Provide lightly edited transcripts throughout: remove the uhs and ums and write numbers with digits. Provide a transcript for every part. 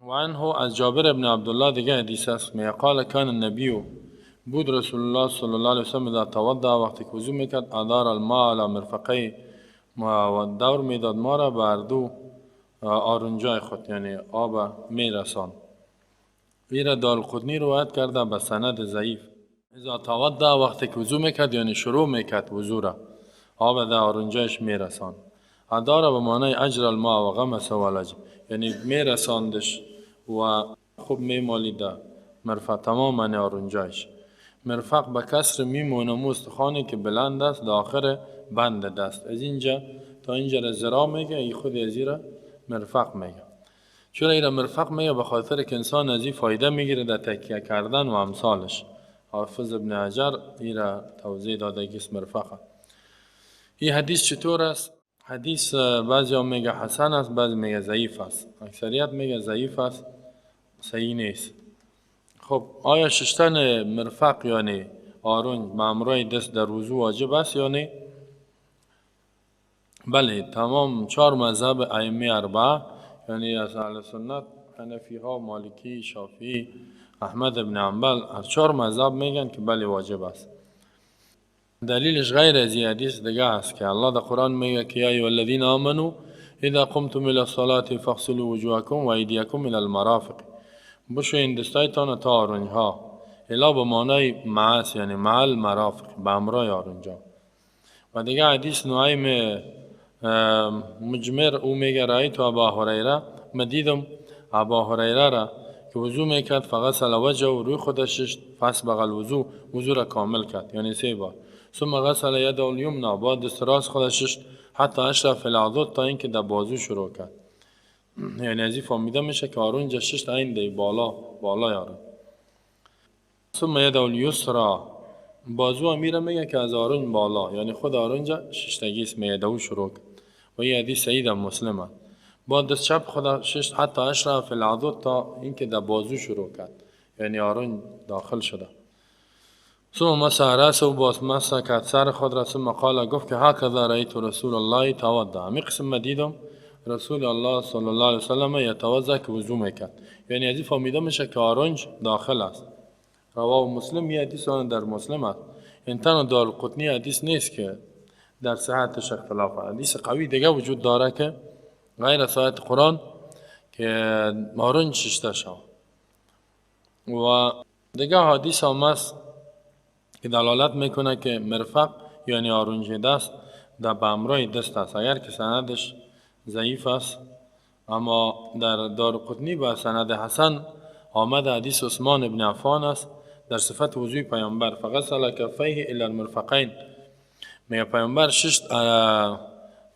و عنه از جابر ابن عبدالله دیگه حدیث است، میگه قال کان النبی، بود رسول الله صلی الله علیه وسلم، اذا توضأ، وقتی که وضو میکرد، ادار الماء علی مرفقیه و دور میداد ما را به هر دو آرنجای خود، یعنی آب میرسان. ایره دارقطنی روایت کرده به سند ضعیف. اذا توضأ، وقتی که وضو میکرد، یعنی شروع میکرد وضو را، آب در آرنجایش میرسان. ادار به معنای اجرى الماء و غمس ولج، یعنی میرساندش و خوب میمالید مرفق، تمام آرنجایش. مرفق به کسر میم و نمو استخوانی که بلند است داخل بند دست، از اینجا تا اینجا را ذراع میگه، ای خود از را مرفق میگه. چرا ایرا مرفق میگه؟ به خاطر که انسان از این فایده میگیره در تکیه کردن و امثالش. حافظ ابن حجر ایرا توضیح داده که اسم مرفقه. این حدیث چطور است؟ حدیث بعضی ها میگه حسن است، بعضی میگه ضعیف است، اکثریت میگه ضعیف است، صحیح نیست. خب، آیا ششتن مرفق یعنی آرنج به همراه دست در وضو واجب است یا نه؟ بله، تمام چهار مذهب ائمه اربعه، یعنی از اهل سنت، حنفی ها، مالکی، شافعی، احمد بن حنبل، هر چهار مذهب میگن که بله، واجب است. دلیلش غیر از این حدیث دیگه است که الله در قرآن میگه که یا ایها الذین آمنوا اذا قمتم الى الصلاة فاغسلوا وجوهکم و ایدیکم الى المرافق، بشوین دستایتان تا آرنج ها. الی به معنای مع، یعنی مع المرافق، به همراه آرنج ها. و دیگه حدیث نعیم مجمر، او میگه رأیت ابا هریره، ما دیدم ابا هریره را که وضو میکرد، فغسل وجهه، روی خودش ششت، فاسبغ الوضوء، وضو را کامل کرد، یعنی سه بار، ثم غسل یده الیمنی، بعد دست راست خودش ششت، حتی اشرع فی العضد، تا اینکه در بازو شروع کرد. یعنی از این فهمیده میشه که آرنج ششت، این دی بالا بالای آرنج. ثم یده الیسری، بازو میره، میگه که از آرنج بالا، یعنی خود آرنج ششتگی است، میگه او شروع کرد و این حدیث صحیح مسلم است. بعد دست چپ خود ششت، حتی اشرع فی العضد، تا اینکه در بازو شروع کرد، یعنی آرنج داخل شده. ثم مسح رأسه، و باز مسح کرد سر خود را. ثم قال، گفت که هکذا رأیت رسول الله توضأ، همی قسم دیدم رسول الله صلی الله علیه وسلم یتوضأ، که وضو میکرد. یعنی از این فهمیده میشه که آرنج داخل است. رواه مسلم، یه حدیث آن در مسلم است. این تنها دارقطنی حدیث نیست که در صحتش اختلاف. حدیث قوی دیگه وجود داره که غیر از آیت قرآن که آرنج ششته شو. و دیگه حدیث هم است که دلالت میکنه که مرفق یعنی آرنج دست در به دست است، اگر که سندش ضعیف است، اما در دارقطنی به سند حسن آمد. حدیث عثمان ابن عفان است در صفت وضوی پیامبر، فغسل کفیه الی المرفقین، میگه پیامبر ششت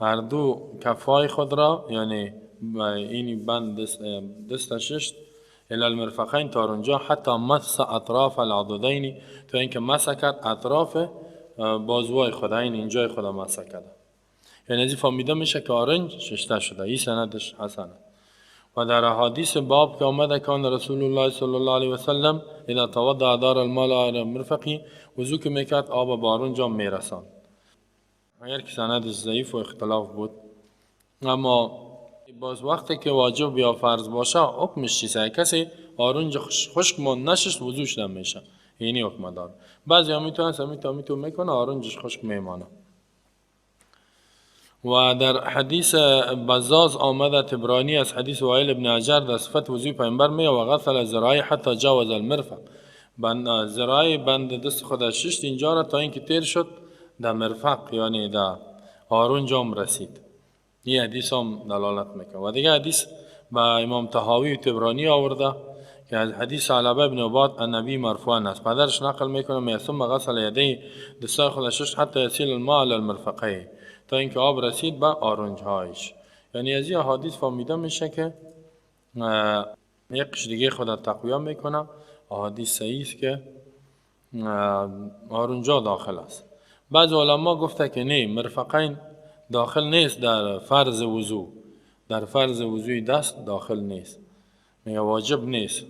هر دو کفای خود را، یعنی این بند دست ششت، الی المرفقین، تا آنجا، حتی مس اطراف العضدین، تا اینکه مسح کرد اطراف بازوهای خود، این اینجای خود مسح کرد. یعنی از فهمیده میشه که آرنج ششته شده. این سندش حسنه. و در احادیث باب که آمده کان رسول الله صلی الله علیه وسلم اذا توضأ ادار الماء علی مرفقه، وضو که میکرد آب به آرنج میرسان، اگر که سندش ضعیف و اختلاف بود. اما باز وقتی که واجب یا فرض باشه حکمش چیست؟ کسی آرنج خشک ماند، نشست، وضوش نمیشه، اینی حکم داره. بعضی هم میتونن سمی تا میکنه، آرنجش خشک میمانه. و در حدیث بزاز آمده، طبرانی، از حدیث وائل ابن حجر در صفت وضوی پیامبر میگه و غسل ذراعیه حتی جاوز المرفق، بند ذراع بند دست خود ششت اینجا را تا اینکه تیر شد در مرفق، یعنی در آرنج هم رسید. این حدیث هم دلالت میکنه. و دیگه حدیث با امام طحاوی و طبرانی آورده که از حدیث ثعلبه ابن عباد عن ابیه مرفوعا است، پدرش نقل میکنه، میگه ثم غسل یدیه، دستای خود ششت، حتی یسیل الماء علی المرفقین، تا اینکه آب رسید به آرنج هایش. یعنی از این حدیث فهمیده میشه که یک دیگه خود تقویه میکنه، احادیث صحیح است که آرنجا داخل است. بعض علما گفته که نه، مرفقین داخل نیست در فرض وضو، در فرض وضوی دست داخل نیست. میگه واجب نیست،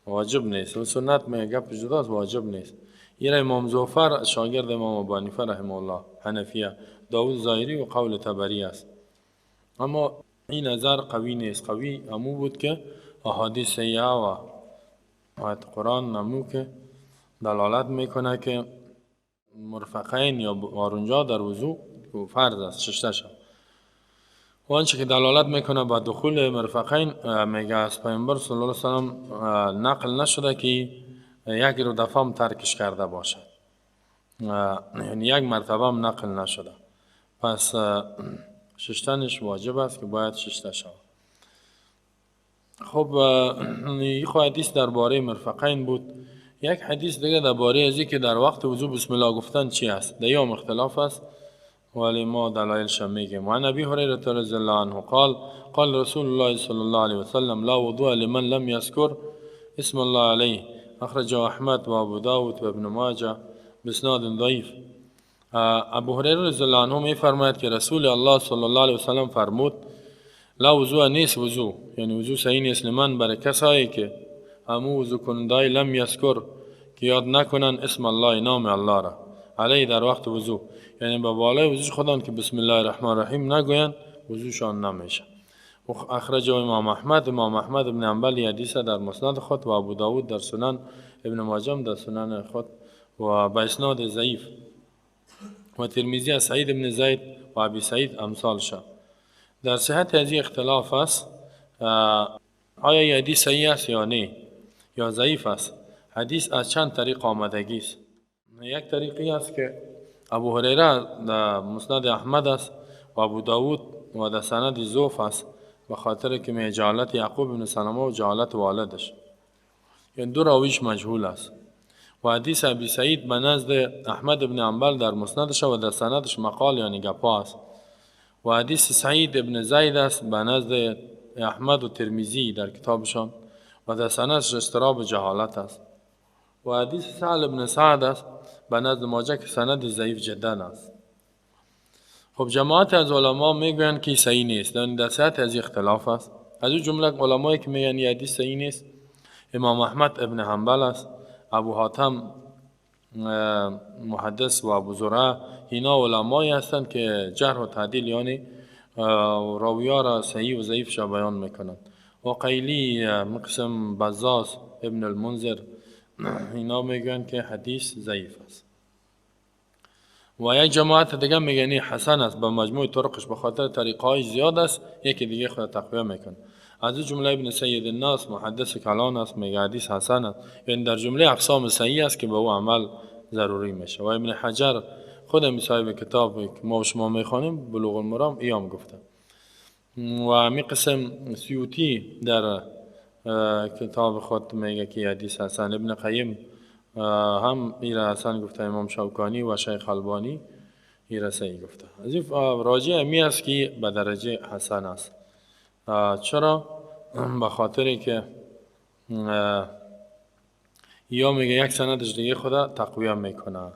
واجب نیست و سنت میگه گپ جداست، واجب نیست. این امام زوفر، شاگرد امام ابو حنیفه رحمه الله، حنفیه، داود ظاهری و قول طبری است، اما این نظر قوی نیست. قوی همو بود که احادیث صحیحه و آیت قرآن نمو که دلالت میکنه که مرفقین یا آرنجا در وضو فرض است ششته شد. و آنچه که دلالت میکنه با دخول مرفقین، میگه از پیامبر صلی الله علیه وسلم نقل نشده که یک رو دفعه هم ترکش کرده باشد، یعنی یک مرتبه هم نقل نشده. پس ششتنش واجب است که باید ششته شود. خب، این حدیث درباره مرفقین بود. یک حدیث دیگه درباره ازی که در وقت وضو بسم الله گفتن چی است، در هم اختلاف است، ولی ما دلایلش میگیم. وعن ابي هريره رضي الله عنه قال: قال رسول الله صلى الله عليه وسلم: لا وضوء لمن لم يذكر اسم الله عليه. اخرجه احمد وابو داود وابن ماجه باسناد ضعیف. ابو هریره رضی الله عنه می فرماید که رسول الله صلی الله علیه وسلم فرمود: لا وضوء، نیست وضو، یعنی وضو صحیح نیست، لمن، برای کسایی که همو وضو کنندای، لم یذکر، که یاد نکنن، اسم الله، نام الله را، علیه، در وقت وضو، یعنی به بالای وضو خودان که بسم الله الرحمن الرحیم نگوین، وضوشان نمیشه. اخرجه امام احمد، امام احمد بن حنبل حدیث در مسند خود و ابو داود در سنن، ابن ماجه در سنن خود و به اسناد ضعیف و ترمذی از سعید بن زید و ابی سعید امثال شد. در صحت از اختلاف است. آیا این حدیث صحیح است یا نه یا ضعیف است؟ حدیث از چند طریق آمدگی است. یک طریقی است که ابو هریره در مسند احمد است و ابو داود و در سند ضعف است، به خاطر که می جهالت یعقوب بن سلمه و جهالت والدش، یعنی دو راویش مجهول است. و حدیث ابی سعید به نزد احمد بن حنبل در مسندش و در سندش مقال، یعنی گپا است. و حدیث سعید ابن زید است به نزد احمد و ترمذی در کتابشان و در سندش اضطراب جهالت است. و حدیث سهل ابن سعد است به نزد ماجه که سند ضعیف جدا است. خب، جماعت از علما میگویند که صحیح نیست، یعنی در صحت از اختلاف است. از او جمله علمایی که میگن حدیث صحیح نیست، امام احمد ابن حنبل است، ابو حاتم محدث و ابو زرعه. اینا علمایی هستند که جرح و تعدیل، یعنی راویا را صحیح و ضعیف شا بیان میکنند. و عقیلی، مقسم بزاز، ابن المنذر، اینا میگن که حدیث ضعیف است. و یک جماعت دیگه میگن حسن است به مجموع طرقش، به خاطر طریقهای زیاد است، یکی دیگه خود تقویه میکنه. از جمله ابن سید الناس، محدث کلان است، میگه حدیث حسن است، یعنی در جمله اقسام صحیح است که به او عمل ضروری میشه. و ابن حجر خود صاحب کتاب که ما و شما میخوانیم، بلوغ المرام، ایام گفته. و می قسم سیوطی در کتاب خود میگه که حدیث حسن. ابن قیم هم ایره حسن گفته، امام شوکانی و شیخ البانی ایره صحیح گفته. از این راجع امی است که به درجه حسن است. چرا؟ به خاطر که یا میگه یک سندش دیگه خدا تقویه میکنه.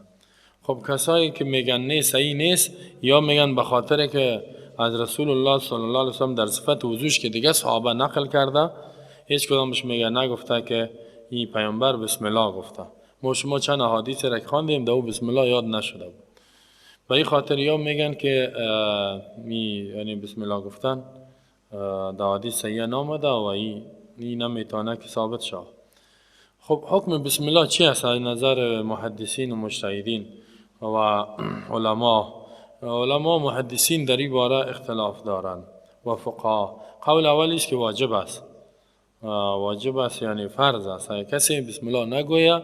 خب، کسایی که میگن نه، صحیح نیست، یا میگن به خاطر که از رسول الله صلی الله علیه وسلم در صفت وضوش که دیگه صحابه نقل کرده، هیچ کدامش میگه نگفته که این پیامبر بسم الله گفته. ما شما چند احادیث را که خواندیم، در او بسم الله یاد نشده بود. به این خاطر یا میگن که می یعنی بسم الله گفتن در حدیث صحیح نامده و این نمیتونه که ثابت شود. خب، حکم بسم الله چی است از نظر محدثین و مجتهدین و علما؟ علما محدثین در این باره اختلاف دارند و فقها. قول اولی است که واجب است، واجب است، یعنی فرض است. اگه کسی بسم الله نگویه،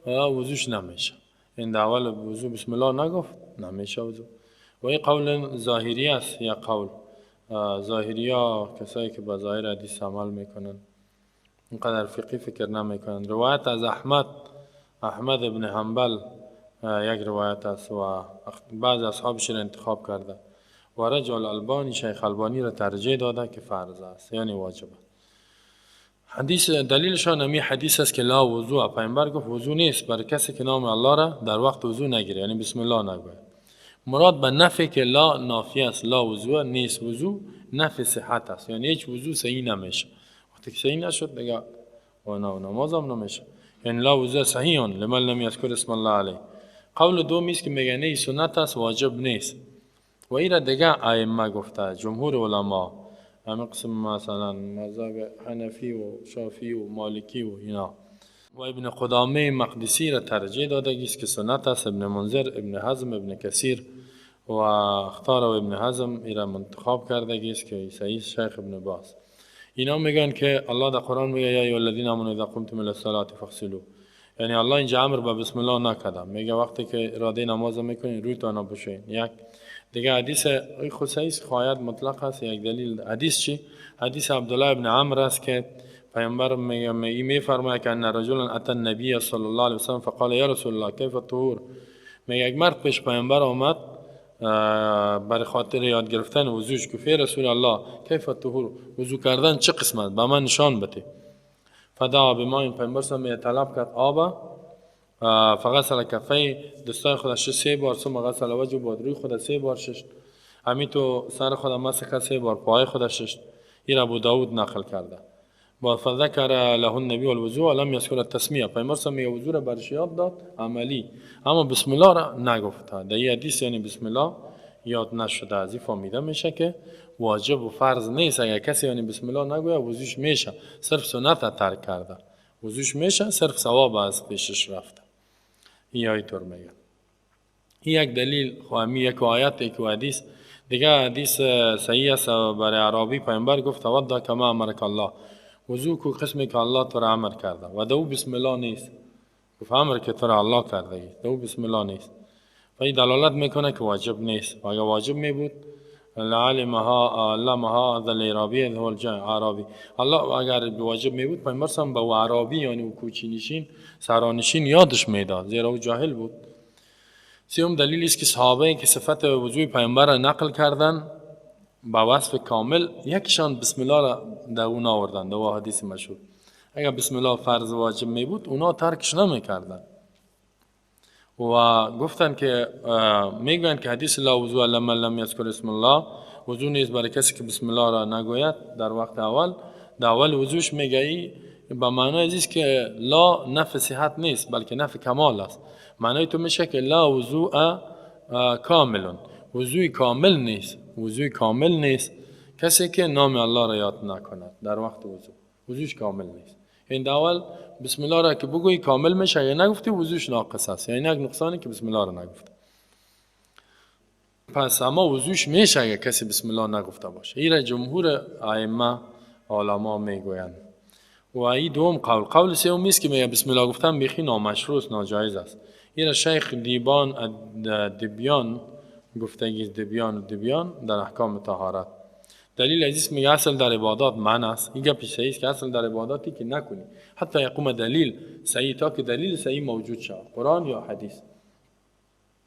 وضوش نمیشه. این در اول وضو بسم الله نگفت، نمیشه وضو. و این قول ظاهری است یا قول ظاهری ها، کسایی که به ظاهر حدیث عمل میکنن، اینقدر فقهی فکر نمیکنن. روایت از احمد ابن حنبل یک روایت است و بعض اصحابش را انتخاب کرده و رجح الالبانی، شیخ البانی را ترجیح داده که فرض است، یعنی واجب است. حدیث دلیلشان امی حدیث است که لا وضوء، پیامبر گفت وضو نیست برای کسی که نام الله را در وقت وضو نگیره، یعنی بسم الله نگوید. مراد به نفی که لا نافی است، لا وضوء، نیست وضو، نفی صحت است، یعنی هیچ وضو صحیح نمیشه. وقتی که صحیح نشد، دیگه و نماز هم نمیشه، یعنی لا وضوء صحیح لمن لم یذکر اسم الله علیه. قول دومی است که میگه نه، سنت است، واجب نیست. و این را دیگه ائمه گفته، جمهور علما. همین قسم مثلا مذهب حنفی و شافعی و مالکی و اینا. و ابن قدامه مقدسی را ترجیح داده است که سنت است. ابن منذر، ابن حزم، ابن کثیر و اختار و ابن حزم ایرا منتخب کرده است که صحیح شیخ ابن باز. اینا میگن که الله در قرآن میگه یا ایها الذین آمنوا اذا قمتم الی الصلاة فاغسلوا، یعنی الله اینجا امر به بسم الله نکرده، میگه وقتی که اراده نماز میکنین رویتان بشوین. یک دیگه حدیث خود صحیح خواهد مطلق است. یک دلیل حدیث چی؟ حدیث عبدالله ابن عمرو است که پیامبر میگه میفرماید که ان رجلا اتى النبی صلی الله علیه وسلم فقال یا رسول الله کیف الطهور. میگه یک مرد پیش پیامبر آمد برای خاطر یاد گرفتن وضوش، گفت ای رسول الله کیف الطهور، وضو کردن چه قسمت به من نشان بده. فدعا بماء، پیامبر صلی طلب کرد آب، فغسل کفی، دستای خودش سه بار، ثم غسل وجهه، بعد روی خود سه بار ششت، همین تو سر خود مسح کرد سه بار، پای خود ششت. این ابو داود نقل کرده. بعد فذکر له النبی الوضوء لم یذکر التسمیه، پیامبر صلی الله وضو را برش یاد داد عملی، اما بسم الله را نگفت. در این حدیث یعنی بسم الله یاد نشده. از این فهمیده میشه که واجب و فرض نیست. اگر کسی یعنی بسم الله نگوید وضوش میشه، صرف سنت ترک کرده، وضوش میشه، صرف ثواب از پیشش رفته. این اینطور میگه. این یک دلیل خو یک آیت یک حدیث دیگه. حدیث صحیح است برای عربی، پیامبر گفت توضا کما امرک الله، وضو کو قسمی که الله تو را امر کرده و دو بسم الله نیست. گفت امر که تو را الله کرده، دو بسم الله نیست. و این دلالت میکنه که واجب نیست. و اگر واجب می بود لعلمها علمها هذا العربی هو العربی، الله اگر واجب می بود پیامبر به او عربی یعنی او کوچی نشین سرانشین یادش میداد، زیرا او جاهل بود. سوم دلیل است که صحابه که صفت وضوی پیامبر را نقل کردن با وصف کامل، یکشان بسم الله را در اون آوردن در حدیث مشهور. اگر بسم الله فرض واجب می بود اونا ترکش نمیکردن و گفتن که میگویند که حدیث لا وضوء لمن لم یذکر اسم الله، وضو نیست برای کسی که بسم الله را نگوید در وقت اول. در اول وضوش میگه به معنای است که لا نفی صحت نیست بلکه نفی کمال است. معنای تو میشه که لا وضوء کامل، وضوی کامل نیست، وضوی کامل نیست کسی که نام الله را یاد نکند در وقت وضو، وضوش کامل نیست. این اول بسم الله را که بگویی کامل میشه، اگه نگفتی وضوش ناقص است، یعنی یک نقصانی که بسم الله را نگفت. پس اما وضوش میشه اگه کسی بسم الله نگفته باشه. این را جمهور ائمه علما میگویند. و این دوم قول. قول سوم است که میگه بسم الله گفتن بیخی نامشروع است، ناجایز است. این را شیخ دیبان دبیان گفتگی، دبیان و دبیان در احکام طهارت. دلیل عزیز میگه اصل در عبادات منع است. این گپ صحیح است که اصل در عباداتی که نکنی حتی یقوم دلیل صحیح، تا که دلیل صحیح موجود شود، قرآن یا حدیث.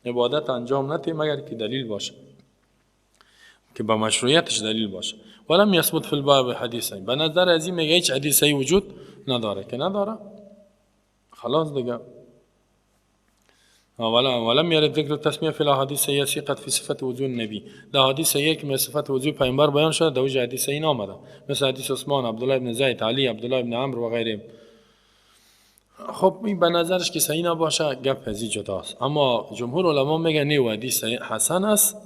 عبادت انجام نتی مگر که دلیل باشه، که با مشروعیتش دلیل باشه. ولم یثبت فی الباب حدیث. به نظر از این میگه هیچ حدیث صحیح وجود نداره، که نداره خلاص دیگه. ولم يرد ذكر التسمية في الاحاديث سيقت في صفة وضوء النبي. در حدیث یک من صفت وضوء پیامبر بیان شده، در وجه حدیث این آمده، مثل حدیث عثمان، عبدالله بن زید، علی، عبدالله بن عمرو و غیره. خب این به نظرش که صحیح نباشه گپ از جداست، اما جمهور علما میگن نه، حدیث حسن است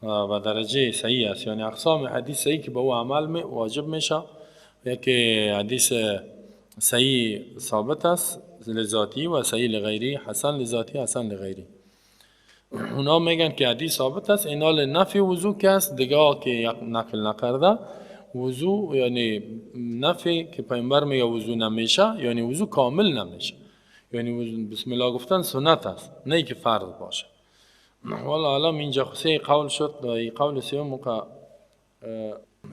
و درجه صحیح است. یعنی اقسام حدیث صحیح که به او عمل می واجب میشه، یکی حدیث صحیح ثابت است لذاتی و صحیح لغیری، حسن لذاتی، حسن لغیری. اونا میگن که حدیث ثابت است، اینا نفی وضو که است دیگه که نقل نکرده وضو، یعنی نفی که پیامبر میگه وضو نمیشه، یعنی وضو کامل نمیشه، یعنی وضو بسم الله گفتن سنت است، نه که فرض باشه. والله عالم اینجا سه قول شد، این قول سوم موقع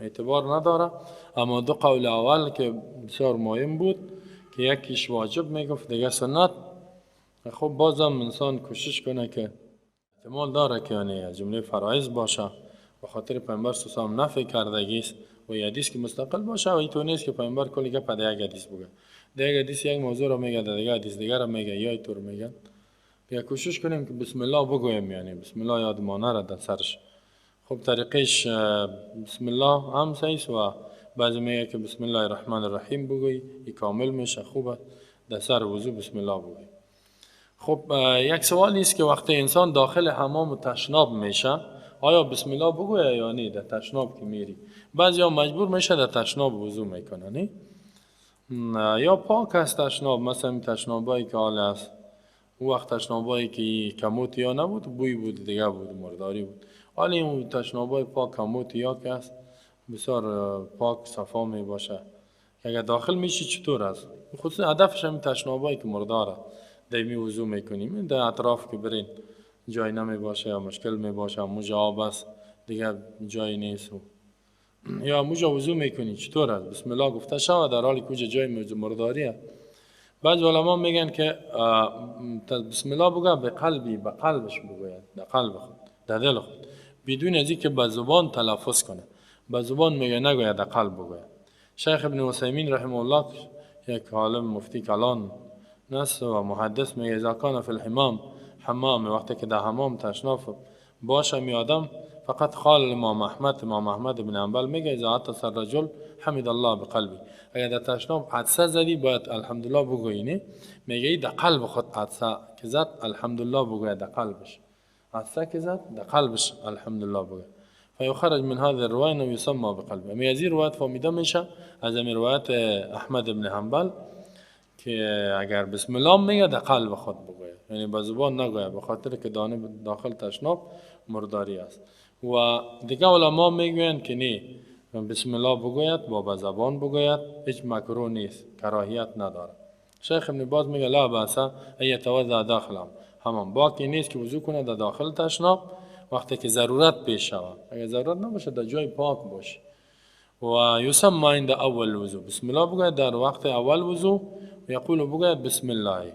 اعتبار نداره، اما دو قول اول که بسیار مهم بود که یکیش واجب میگفت دیگه سنت. خب بازم انسان کوشش کنه که احتمال داره که یعنی جمله فرایض باشه، به خاطر پیامبر صلی الله علیه و نفی کردگی است و یه حدیث که مستقل باشه و اینطور نیست که پیامبر کلی گپ در یک حدیث بگه، در یک حدیث یک موضوع رو میگه، در دیگه حدیث دیگه رو میگه، یا اینطور میگه. یا کوشش کنیم که بسم الله بگویم، یعنی بسم الله یاد ما نره در سرش. خب طریقش بسم الله هم صحیح و بعضی میگه که بسم الله الرحمن الرحیم بگوی، این کامل میشه، خوبه در سر وضو بسم الله بگوی. خب یک سوالی است که وقتی انسان داخل حمام و تشناب میشه، آیا بسم الله بگوید یا نه در تشناب که میری؟ بعضیا مجبور میشه در تشناب وضو میکنه، نه؟ یا پاک است تشناب، مثلا تشنابایی که حال است، اون وقت تشنابایی که کموت یا نبود، بوی بود دیگه بود، مرداری بود. حالا این تشنابای پاک کموت یا که است بسیار پاک صفا می باشه، اگر داخل میشی چطور است؟ خصوصا هدفش هم تشنابایی که مرداره دیمی وضو میکنیم، در اطراف که برین جای نمی باشه یا مشکل می باشه، موجه آب است دیگه جای نیست یا موجه وضو میکنی چطور است؟ بسم الله گفته شود در حالی که جای مرداریه. بعض علما میگن که بسم الله بگه به قلبی، به قلبش بگوید، در قلب خود، در دل خود، بدون از اینکه به زبان تلفظ کنه. به زبان میگه نگوید، در قلب بگوید. شیخ ابن عثیمین رحمه الله یک عالم مفتی کلان نست و محدث میگه اذا کان فی الحمام حمام، وقتی که در حمام تشناف باشه می آدم، فقط قال امام احمد، امام احمد بن حنبل میگه اذا عطس الرجل حمد الله بقلبی، اگر در تشناب عطسه زدی باید الحمدلله بگویی، نه؟ میگه در قلب خود عطسه که زد الحمدلله بگوید، در قلبش عطسه که زد در قلبش الحمدلله بگوید. فیخرج من هذه الروايه انه يسمى بقلبه. می از این روایت فهمیده میشه از این روایت احمد بن حنبل که اگر بسم الله میگه در قلب خود بگوید، یعنی به زبان نگوید، به خاطر که دانه داخل تشناب مرداری است. و دیگه علما میگویند که نه، بسم الله بگوید با به زبان بگوید، هیچ مکروه نیست، کراهیت نداره. شیخ ابن باز میگه لا بأس ان یتوضأ داخل حمام، باکی نیست که وضو کنه در داخل تشناب وقتی که ضرورت پیش شود، اگر ضرورت نباشه در جای پاک باشه. و یسمى عند اول وضو، بسم الله بگوید در وقت اول وضو، و یقول بگوید بسم الله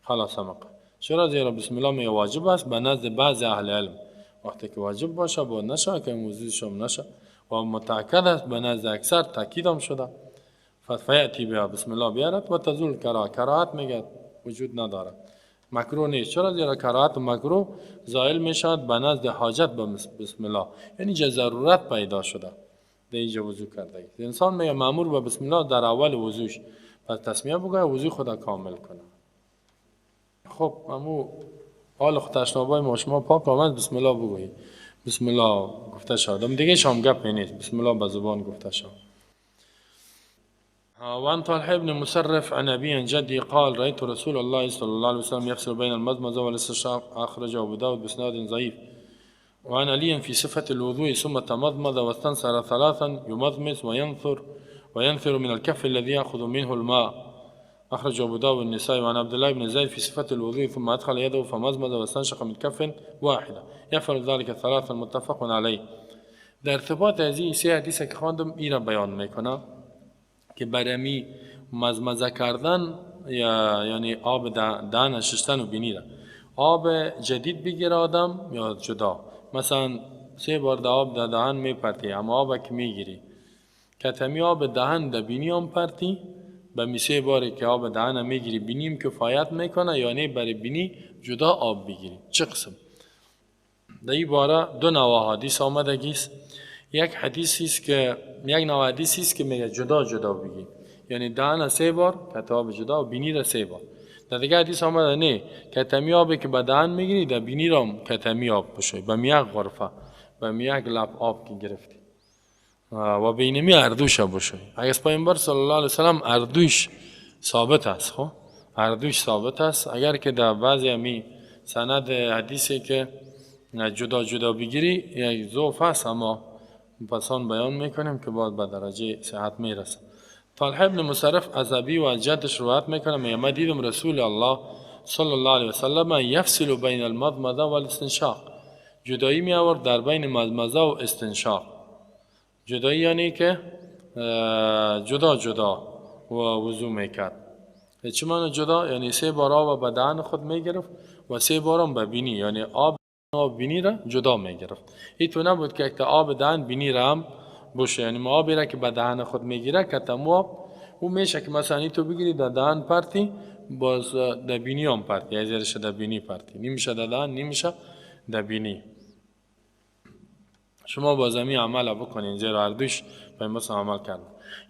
خلاص مقه. چرا؟ زیرا بسم الله میگه واجب است به نزد بعض اهل علم، وقتی که واجب باشه باید نشه که وضو شم نشه، و متأکد است به نزد اکثر، تاکید هم شده. فیأتی بها، بسم الله بیارد و تزول کراهه، کراهت میگه وجود نداره، مکروه نیست. چرا؟ زیرا کراهت و مکروه زائل میشد به نزد حاجت به بسم الله، یعنی اینجا ضرورت پیدا شده در اینجا وضو کرده. انسان میگه مأمور به بسم الله در اول وضوش، پس تسمیه بگه وضو خدا کامل کنه. خب امو حال خود تشنابای ما شما پاک آمد، بسم الله بگویی، بسم الله گفته شد، دیگه شام گپ نیست، بسم الله به زبان گفته شد. وعن طلحة بن مسرف عن أبي عن جدي قال رأيت رسول الله صلى الله عليه وسلم يفصل بين المضمضة والاستنشاق، أخرجه أبو داود بإسناد ضعيف. وعن علي في صفة الوضوء ثم تمضمض واستنثر ثلاثا يمضمض وينثر من الكف الذي يأخذ منه الماء، أخرج أبو داود والنسائي. وعن عبد الله بن زيد في صفة الوضوء ثم أدخل يده فمضمض واستنشق من كف واحدة يفعل ذلك ثلاثا، متفق عليه. در ارتباط از این سه حدیث که خواندم این را بیان میکنم که برمی مزمزه کردن یا یعنی آب دهن شستن و بینی را آب جدید بگیره آدم یا جدا، مثلا سه بار در آب در دهن میپرتی، اما آب که میگیری کتمی آب دهن در بینی هم پرتی، به می سه باری که آب دهن میگیری بینیم کفایت میکنه یا نه برای بینی جدا آب بگیری. چه قسم؟ در این باره دو نوع حدیث آمدگی است. یک حدیثی است که یک نوع حدیثی است که میگه جدا جدا بگی، یعنی دهن سه بار کتاب جدا و بینی را سه بار. در دیگه حدیث آمده نه، کتمی آبی که به دهن میگیری در بینی را کتمی آب بشه، به یک غرفه به یک لب آب که گرفتی و بینمی اردوش بشه. اگر پیامبر صلی الله علیه و سلم اردوش ثابت است، خب اردوش ثابت است. اگر که در بعضی همی سند حدیثی که جدا جدا بگیری یک ضعف است، اما پسان بیان میکنیم که باید به درجه صحت میرسه. طلحه ابن مصرف از ابی و از جدش روایت میکنه، میگه من دیدم رسول الله صلی الله علیه و سلم یفصل بین المضمضه والاستنشاق، جدایی می آورد در بین مضمضه و استنشاق. جدایی یعنی که جدا جدا و وضو میکرد. چه معنی جدا؟ یعنی سه بار آب به دهن خود میگرفت و سه بار هم به بینی، یعنی آب بینی را جدا میگرفت. این تو نبود که یک آب دهن بینی را هم باشه، یعنی ما آبی را که به دهن خود میگیره کتمو آب او میشه که مثلا تو بگیری در دهن پرتی، باز در بینی هم پرتی، از زیرش در بینی پرتی، نمیشه در دهن، نمیشه در بینی. شما با زمین عمل بکنین، زیرا هر دویش پیامبر عمل کرد.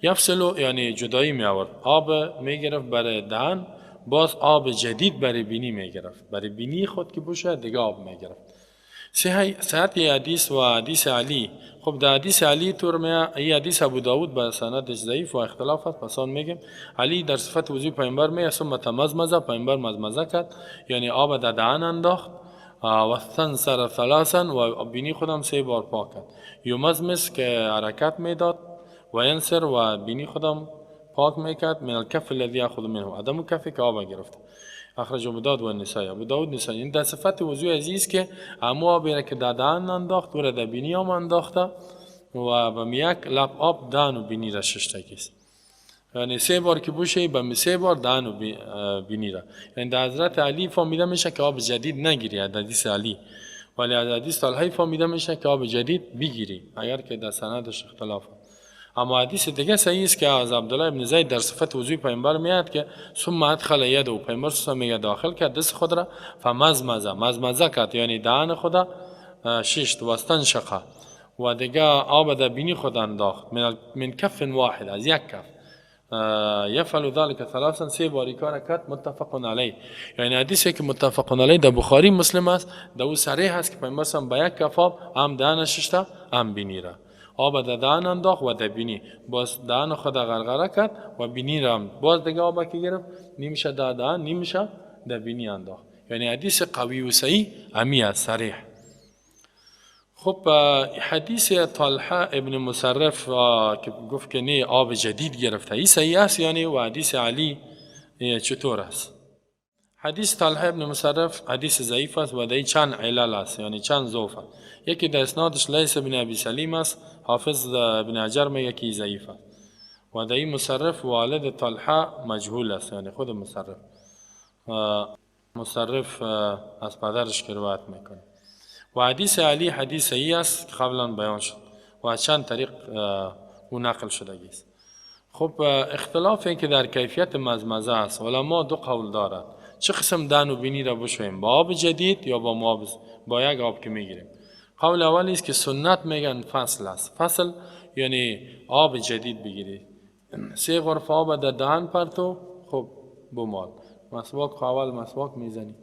یفصلو یعنی جدایی می آورد، آب میگرفت برای دهن، باز آب جدید برای بینی میگرفت، برای بینی خود که باشه دیگه آب میگرفت. صحت حدیث و حدیث علی. خب در حدیث علی طور میه، این حدیث ابو داود به سندش ضعیف و اختلاف است. پس آن میگیم علی در صفت وضوی پیامبر میگه ثم تمضمض، پیامبر مضمضه کرد، یعنی آب در دهن انداخت، و استنثر ثلاثا، و بینی خودم 3 بار پاک کرد. یمضمض که حرکت میداد، و ینثر و بینی خودم پاک میکرد، من الکف الذی یاخذ منه، عدم کفی که آب گرفت. اخرج ابو داود و نسائی، ابو داود نسائی. این در صفت وضوی عزیز که امو آبی که در دهن انداخت و در بینی هم انداخته و به یک لپ آب دهن و بینی را ششته کیست. یعنی 3 بار که بوشه به 3 بار دهن و بینی را. یعنی در حضرت علی فهمیده میشه که آب جدید نگیری از حدیث علی، ولی از حدیث طلحه فهمیده میشه که آب جدید بگیری اگر که در سندش اختلاف. اما حدیث دیگه صحیح است که از عبدالله ابن زید در صفت وضوی پیامبر میاد که ثم ادخل یده، پیامبر صلی میگه داخل کرد دست خود را، فمضمض، مضمضه کرد یعنی دهن خود ششت، و استنشق و دیگه آب در بینی خود انداخت، من کف واحد، از یک کف، یفعل ذلك ثلاثا، 3 بار کار کرد. متفق علیه. یعنی حدیثی که متفق علیه در بخاری مسلم است، در او صریح است که پیامبر صلی با یک کف آب هم دهن ششته هم بینی را، آب در دهن انداخت و در بینی، باز دهن خود غرغره کرد و بینی را باز دیگه آب که گرفت نیمشه در دهن نیمشه در بینی انداخت. یعنی حدیث قوی و صحیح امی است، صریح. خب حدیث طلحه ابن مصرف که گفت که نه آب جدید گرفته، این صحیح است یعنی، و حدیث علی چطور است؟ حدیث طلحه ابن مصرف حدیث ضعیف است و در چند علل است، یعنی چند ضعف است. یکی در اسنادش لیث بن ابی سلیم است، حافظ ابن حجر میگه که ضعیف است، و در این مصرف والد طلحه مجهول است، یعنی خود مصرف، مصرف از پدرش که روایت میکنه. و حدیث علی حدیث صحیح است که قبلا بیان شد و از چند طریق او نقل شده است. خب اختلافی که در کیفیت مضمضه است، علما دو قول دارند، چه قسم دهن و بینی را بشوییم، با آب جدید یا با آب، با یک آب که میگیریم. قول اول است که سنت میگن فصل است، فصل یعنی آب جدید بگیری، 3 غرفه آب در دهن پرتو، خب بمال مسواک، اول مسواک میزنی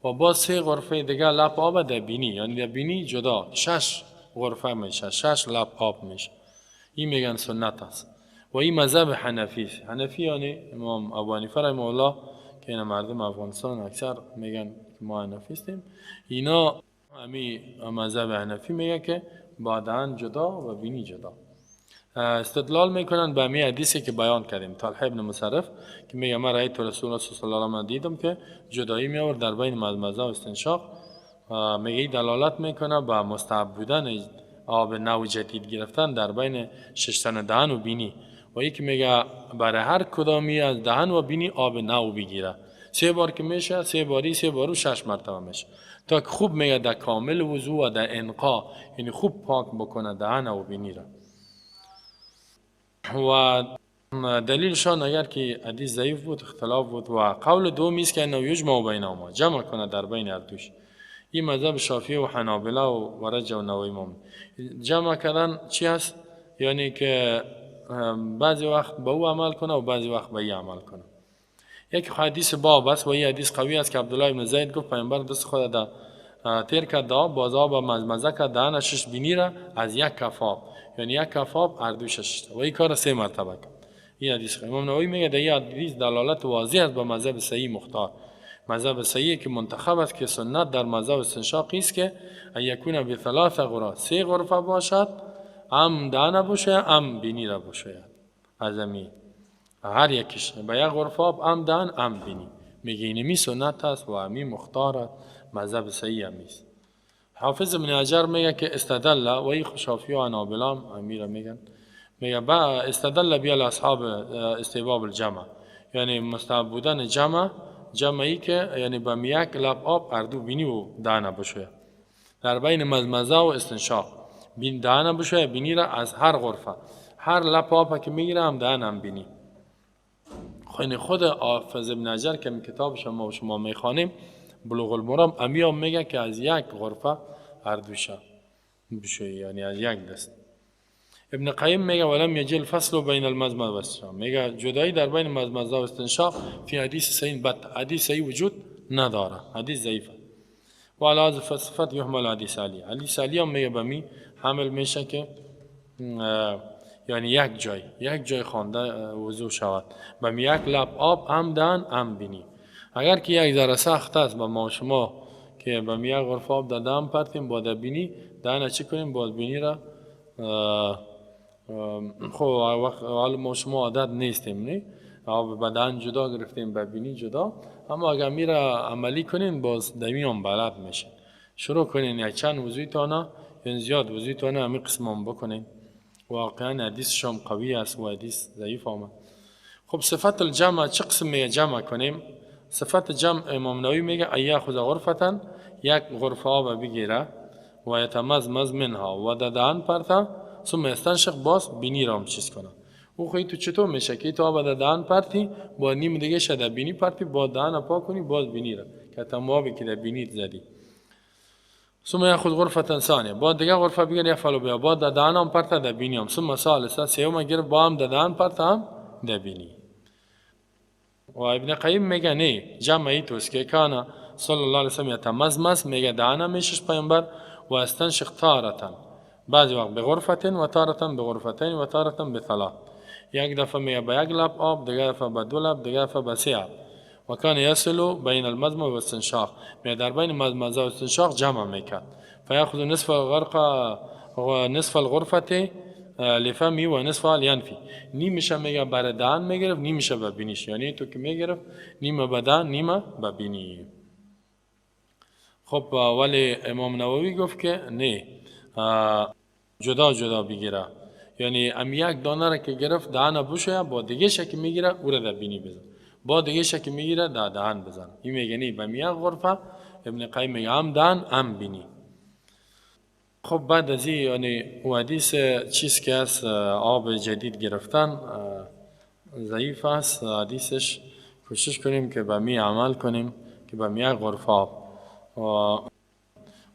و باز 3 غرفه دیگه لپ آب در بینی، یعنی در بینی جدا 6 غرفه میشه، 6 لپ آب میشه. این میگن سنت است و این مذهب حنفی است. حنفی یعنی امام ابو حنیفه رحمه الله که اینا مردم افغانستان اکثر میگن که ما حنفی هستیم، اینا امی مذهب حنفی میگه که با دهن جدا و بینی جدا. استدلال میکنن به امی حدیثی که بیان کردیم طلحه ابن مصرف که میگه من رأیت رسول الله صلی الله علیه و آله دیدم که جدایی می آورد در بین مضمضه و استنشاق. میگه دلالت میکنه به مستحب بودن آب نو جدید گرفتن در بین ششتن دهن و بینی، و یکی میگه برای هر کدامی از دهن و بینی آب نو بگیره، 3 بار که میشه 3 باری 3 بارو 6 مرتبه میشه، تا که خوب میگه در کامل وضو و در انقا، یعنی خوب پاک بکنه دهن و بینی را. و دلیلشان اگر که حدیث ضعیف بود اختلاف بود. و قول دومی است که انه یجمع بینهما، جمع کنه در بین هر دوش. این مذهب شافعی و حنابله و ورجه و نووی امام. جمع کردن چی است؟ یعنی که بعضی وقت به او عمل کنه و بعضی وقت به این عمل کنه. یک حدیث باب است و این حدیث قوی است که عبدالله ابن زید گفت پیامبر دست خود در تیر کرد آب، باز آب مضمضه کرد دهن شش بینی را از یک کف آب، یعنی یک کف آب هر دو شش، و این کار 3 مرتبه کرد. این حدیث امام نووی میگه در این حدیث دلالت واضح است به مذهب صحیح مختار، مذهب صحیح که منتخب است که سنت در مذهب استنشاق است که ان یکون بثلاث غرف، 3 غرفه باشد، هم دهن باشه هم بینی را باشه، از امی هر یکیش به یک غرفه آب هم دهن هم بینی. میگه اینمی سنت است و امی مختار است، مذهب صحیح همی است. حافظ ابن حجر میگه که استدل، و این شافعی و حنابله هم امی را میگن، میگه با استدل بی اصحاب استحباب الجمع، یعنی مستحب بودن جمع، جمعی که یعنی با یک لپ آب هر دو بینی و دهن بشوید در بین مضمضه و استنشاق، بین دهن بشوید بینی را از هر غرفه، هر لپ آب که میگیره هم دهن هم بینی. خود حافظ ابن حجر که کتاب شما و شما میخوانیم بلوغ المرام، امی هم میگه که از یک غرفه هر دوشه بشوی، یعنی از یک دست. ابن قیم میگه ولم یجل فصل بین المضمضه و استنشاق، میگه جدایی در بین مضمضه و استنشاق فی حدیث صحیح بد، حدیث صحیح وجود نداره، حدیث ضعیفه. و علی هذه الصفت یحمل حدیث علی. حدیث علی هم میگه به می حمل میشه که یعنی یک جای خوانده وضو شود، به می یک لپ آب هم دهن هم بینی. اگر که یک ذره سخت است به ما شما که به می یک غرفه آب در دهن پرتیم با در بینی، دهن چی کنیم باز بینی را، خب حالا ما شما عادت نیستیم، نه آب بدن جدا گرفتیم به بینی جدا. اما اگر میره عملی کنین باز دمی هم بلد میشین. شروع کنین یک چند وضوی تانه، یعنی زیاد وضوی تانه همی قسم هم بکنین. واقعا حدیث شام قوی است و حدیث ضعیف آمد. خب صفت الجمع چه قسم میگه جمع کنیم؟ صفت جمع امام نووی میگه ان یاخذ غرفة، یک غرفه آب بگیره، و یتمضمض منها، و در دهن پرته، ثم یستنشق، باز بینی را هم چیز کنه. او خو تو چطور میشه که تو آب در دهن پرتی، با نیم دیگه شده بینی پرتی، با دهن پاک کنی باز بینی را که تمام که در بینی زدی. ثم یاخذ غرفة ثانیه، بعد دیگه غرفه بگیر، یفعل بها، بعد در دهن هم پرته در بینی هم. ثم ثالثه، سیوم گرفت، با هم در دهن پرته هم در بینی. و ابن قیم میگه نه، جمع ای توست که کان صلی الله علیه وسلم یتمضمض، میگه دهنه میشش پیامبر، و استنشق تارة، بعضی وقت بغرفة و تارة بغرفتين و تارة بثلاث. یک دفعه میگه به یک لپ آب، دیگه دفعه به دو لپ، دیگه دفعه به سه آب. و کان یصل بین المضمضة و استنشاق، میگه در بین مضمضه و استنشاق جمع میکرد. فیاخذ نصف الغرق و نصف الغرفة لفمه و نصف لأنفه. نیمشه میگه برای دهن میگرفت، نیمشه به بینیش. یعنی تو که میگرفت نیمه به دهن، نیمه به بینی. خب ولی امام نووی گفت که نه، جدا جدا بگیره. یعنی ام یک دانه را که گرفت دهن بشویه، با دیگه که میگیره او را در بینی بزن، با دیگه که میگیره در دهن بزن. این میگه نه، به یک غرفه. ابن قیم میگه هم دهن هم بینی. خب بعد از این یعنی او حدیث چیز که از آب جدید گرفتن ضعیف است حدیثش. کوشش کنیم که به می عمل کنیم که به می غرفه آب.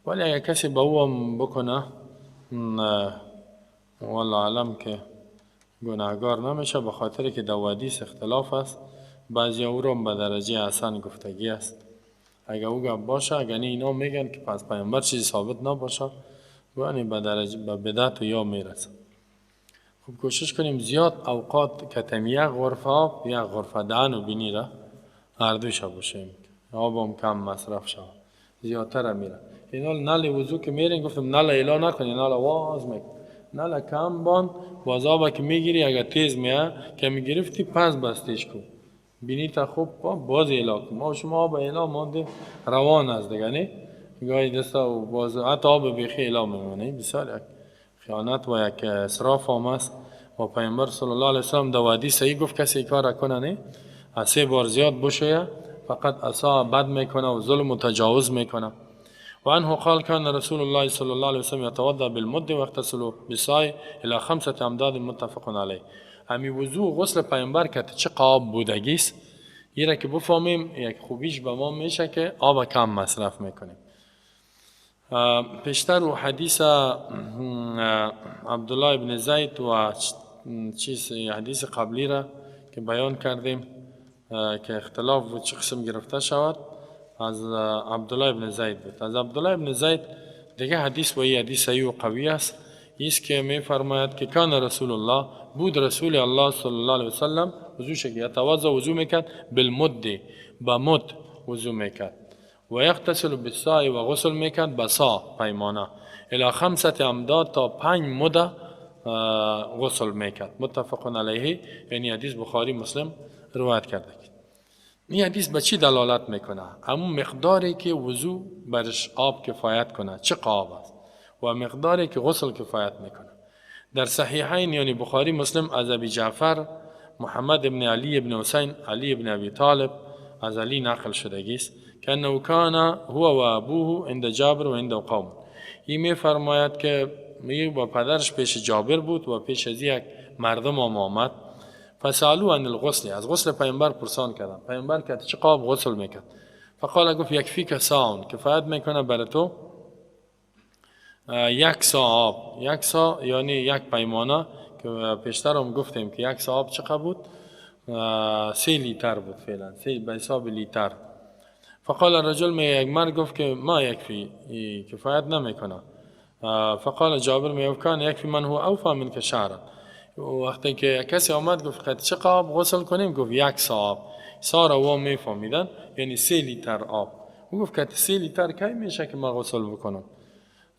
ولی اگر کسی به او هم بکنه، والله اعلم که گناهگار نمیشه، به خاطر که در حدیث اختلاف است. بعضی او رو به درجه حسن گفتگی است اگر او گپ باشه. اگر نه اینا میگن که پس پیامبر چیزی ثابت نباشه، یعنی به درجه به بدعت یا میرسه. خب کوشش کنیم زیاد اوقات کتم یک غرفه آب، یک غرفه دهن و بینی را هر دوش باشیم، آب هم کم مصرف شود، زیادتر میره. اینا نل وضو که میرین، گفتم نل ایلا نکنی، نل واز میکن، نل کم بان. باز آب که میگیری اگر تیز میه که میگرفتی پس بستیش کو، بینی تا خوب باز ایلا کن. ما شما آب ایلا مانده روان است دیگه، نه گاهی دستا و باز حتی آب بیخی ایلا میمونه. بسیار یک خیانت و یک اسراف هم است. و پیامبر صلی الله علیه وسلم در حدیث صحیح گفت کسی کار کنه نه از سه بار زیاد بشویه، فقد اساء، بد میکنه و ظلم و تجاوز میکنه. و عنه قال كان رسول الله صلى الله عليه وسلم يتوضا بالمد ويغتسل بالصاع الى خمسة امداد، متفق عليه. همی وضو غسل پیامبر که چه آب بودگی است، ایره که بفهمیم یک خوبیش به ما میشه که آب کم مصرف میکنیم. پیشتر و حدیث عبدالله ابن زید و چیز حدیث قبلی را که بیان کردیم که اختلاف و چه قسم گرفته شود، از عبدالله ابن زید بود. از عبدالله ابن زید دیگه حدیث و این حدیث صحیح و قوی است، ایست که می فرماید که کان رسول الله، بود رسول الله صلی الله علیه وسلم وضو که یتوضا، وضو میکرد، بالمد، با مد وضو میکرد، و یغتسل بالصاع، و غسل میکرد با صاع، پیمانه، الی خمسة امداد، تا 5 مده غسل میکرد. متفق علیه، یعنی حدیث بخاری مسلم روایت کرده. این حدیث به چی دلالت میکنه؟ همون مقداری که وضو برش آب کفایت کنه چه آب است و مقداری که غسل کفایت میکنه. در صحیحین، یعنی بخاری مسلم، از ابی جعفر محمد ابن علی ابن حسین علی ابن ابی طالب از علی نقل شدگی است که انه کان هو و ابوه عند جابر و عند قوم. این می فرماید که می با پدرش پیش جابر بود و پیش از یک مردم هم آمد. فسألوه عن الغسل، از غسل پیامبر پرسان کردن، پیامبر که چه آب غسل میکرد. فقال، گفت یکفیک صاع، کفایت میکنه برای تو یک صاع آب. یک صاع یعنی یک پیمانه که پیشتر هم گفتیم که یک صاع آب چقدر بود؟ 3 لیتر بود فعلا، سه به حساب لیتر. فقال الرجل، می یک مرد گفت که ما یکفی، کفایت نمیکنه. فقال جابر، می کان یکفی من هو اوفا منک شعرا. وقتی که کسی آمد گفت قد چه آب غسل کنیم، گفت یک صاع آب. صاع را وا میفهمیدن یعنی 3 لیتر آب. او گفت که 3 لیتر کی میشه که ما غسل بکنم؟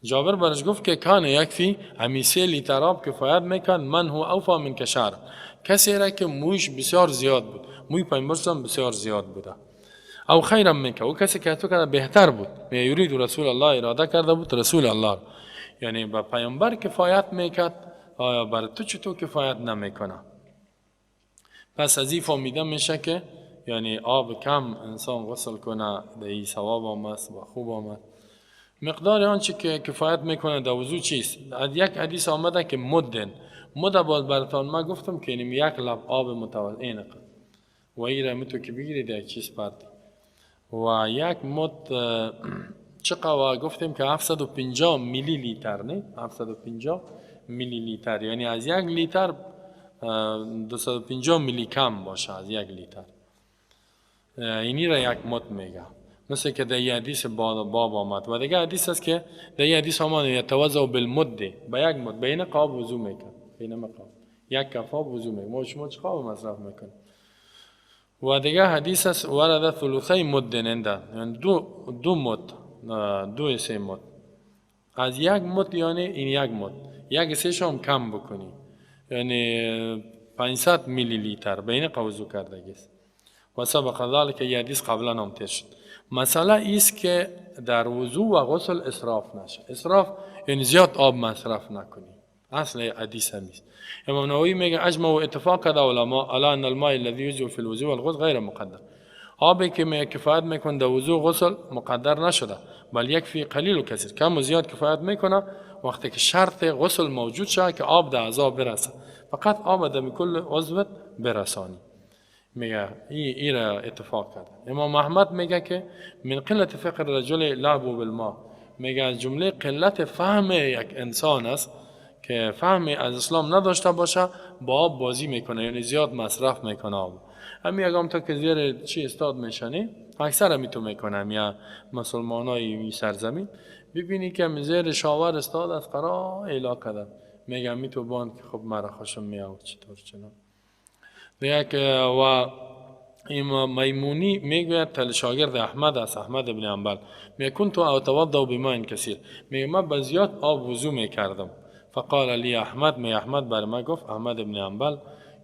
جابر برش گفت که کان یکفی، همی 3 لیتر آب کفایت میکن، من هو اوفا منک شعرا، کسی را که مویش بسیار زیاد بود. موی پیامبر بسیار زیاد بوده. او خیرا منک، او کسی که تو کرده بهتر بود. می یرید رسول الله، اراده کرده بود رسول الله، یعنی با پیامبر کفایت میکرد، آیا بر تو چطور کفایت نمیکنه؟ پس از این فهمیده میشه که یعنی آب کم انسان غسل کنه در این ثواب آمد و خوب آمد. مقدار آنچه که کفایت میکنه در وضو چیست؟ از یک حدیث آمده که مد، مد باز براتان ما گفتم که یعنی یک لب آب متوسط این و این را تو که بگیرید یک چیز پرد و یک مد چقدر؟ گفتیم که 750 میلی لیتر، نه، 750 میلی لیتر، یعنی از 1 لیتر 250 میلی کم باشه از 1 لیتر، اینی را یک مد میگه، مثل که در حدیث باب آمد. و دیگه حدیث است که در حدیث آمد یتوضأ بالمد، به یک مد، به این قاب وضو میکرد، به این قاب یک کف آب وضو میکرد. ما شما چه آب مصرف میکنیم؟ و دیگه حدیث است ورد ثلثی مد ننده، یعنی دو مد، دو سه مد از یک مد، یعنی این یک مد یک سه هم کم بکنی، یعنی 500 میلی لیتر به این وضو کرده است. و سبق ذلك، یه حدیث قبلا هم تیر شد. مسئله ایست که در وضو و غسل اسراف نشه. اسراف یعنی زیاد آب مصرف نکنی. اصل حدیث همیست. امام نووی میگه اجمع و اتفاق کرده علما على ان الماء الذي يجزئ في الوضوء والغسل غیر مقدر. آبی که می کفایت میکنه در وضو غسل مقدر نشده، بل یکفی قلیل و کثیر، کم و زیاد کفایت میکنه. وقتی که شرط غسل موجود شد که آب در اعضا برسه، فقط آب در کل عضوت برسانی. میگه ای را اتفاق کرد. امام احمد میگه که من قلة فقه الرجل لعبه بالماء. میگه از جمله قلت فهم یک انسان است که فهم از اسلام نداشته باشه، با آب بازی میکنه، یعنی زیاد مصرف میکنه آب. همین یگام تا که زیر چی استاد میشنی، اکثر همی تو میکنم یا مسلمان های سرزمین ببینی که زیر shower استاد از قرا ایلا کرده، میگم می تو باند که خب مرا خوشم میاد چطور چنان یک. و امام میمونی میگوید، تل شاگرد احمد است، احمد ابن حنبل، می كنت اتوضا بماء کثیر، میگه من به زیاد آب وضو میکردم. فقال لی احمد، می احمد بر ما گفت، احمد ابن حنبل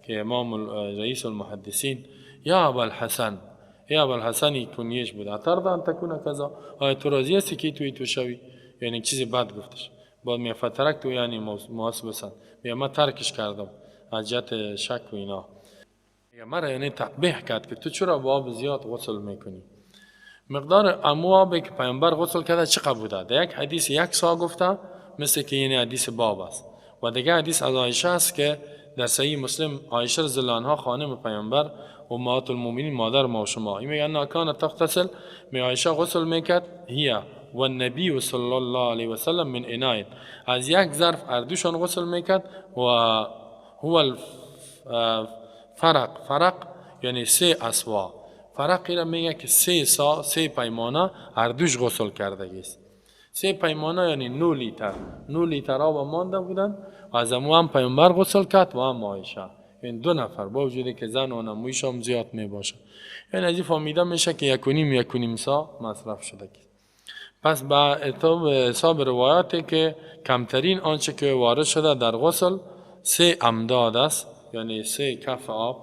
که امام رئیس المحدثین، یا ابا الحسن، یا ابا الحسن کنیش بود، اترضی ان تکون کذا، آیا تو راضی هستی که توی تو شوی؟ یعنی چیزی بد گفتش. بعد می فترکت، یعنی موسوسا، می ما ترکش کردم از جهت شک و اینا. مرا یعنی تقبیح کرد که تو چرا با آب زیاد غسل میکنی؟ مقدار امو آبی که پیامبر غسل کرده چقدر بوده؟ در یک حدیث یک صاع گفته، مثل که این حدیث باب است. و دیگه حدیث از عایشه است که در صحیح مسلم، عایشه رضی الله عنها، خانم پیامبر، امهات المؤمنین، مادر ما و شما، این میگه انها کانت تغتسل، می عایشه غسل میکرد، هی و النبی صلی الله علیه و سلم من اناء، از یک ظرف اردوشان غسل میکرد. و هو فرق، فرق یعنی سه اصواع. فرق را میگه که سه صاع، سه پیمانه اردوش غسل کرده است. سه پیمانه یعنی 9 لیتر. 9 لیتر آب مانده بودن و از امو هم پیامبر غسل کرد و هم عایشه، این دو نفر، با وجودی که زن و نمویش هم زیاد می باشه. یعنی از این فهمیده میشه که یک و نیم، یک و نیم صاع مصرف شده. پس با حساب روایاتی که کمترین آنچه که وارد شده در غسل سه امداد است، یعنی سه کف آب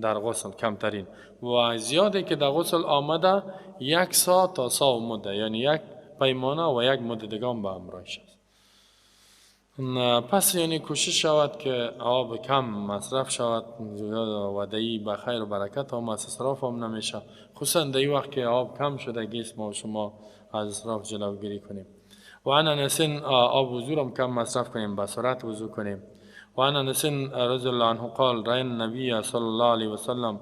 در غسل کمترین، و زیادی که در غسل آمده یک صاع تا صاع و مده، یعنی یک پیمانه و یک مد دگان به همراهش است. پس یعنی کوشش شود که آب کم مصرف شود و دهی به خیر و برکت هم از اسراف هم نمیشه، خصوصا در وقت که آب کم شده گیس، ما شما از اسراف جلوگیری کنیم. و عن انس، آب وضو هم کم مصرف کنیم، به سرعت وضو کنیم. و عن انس رضی الله عنه قال رأى النبي صلى الله عليه وسلم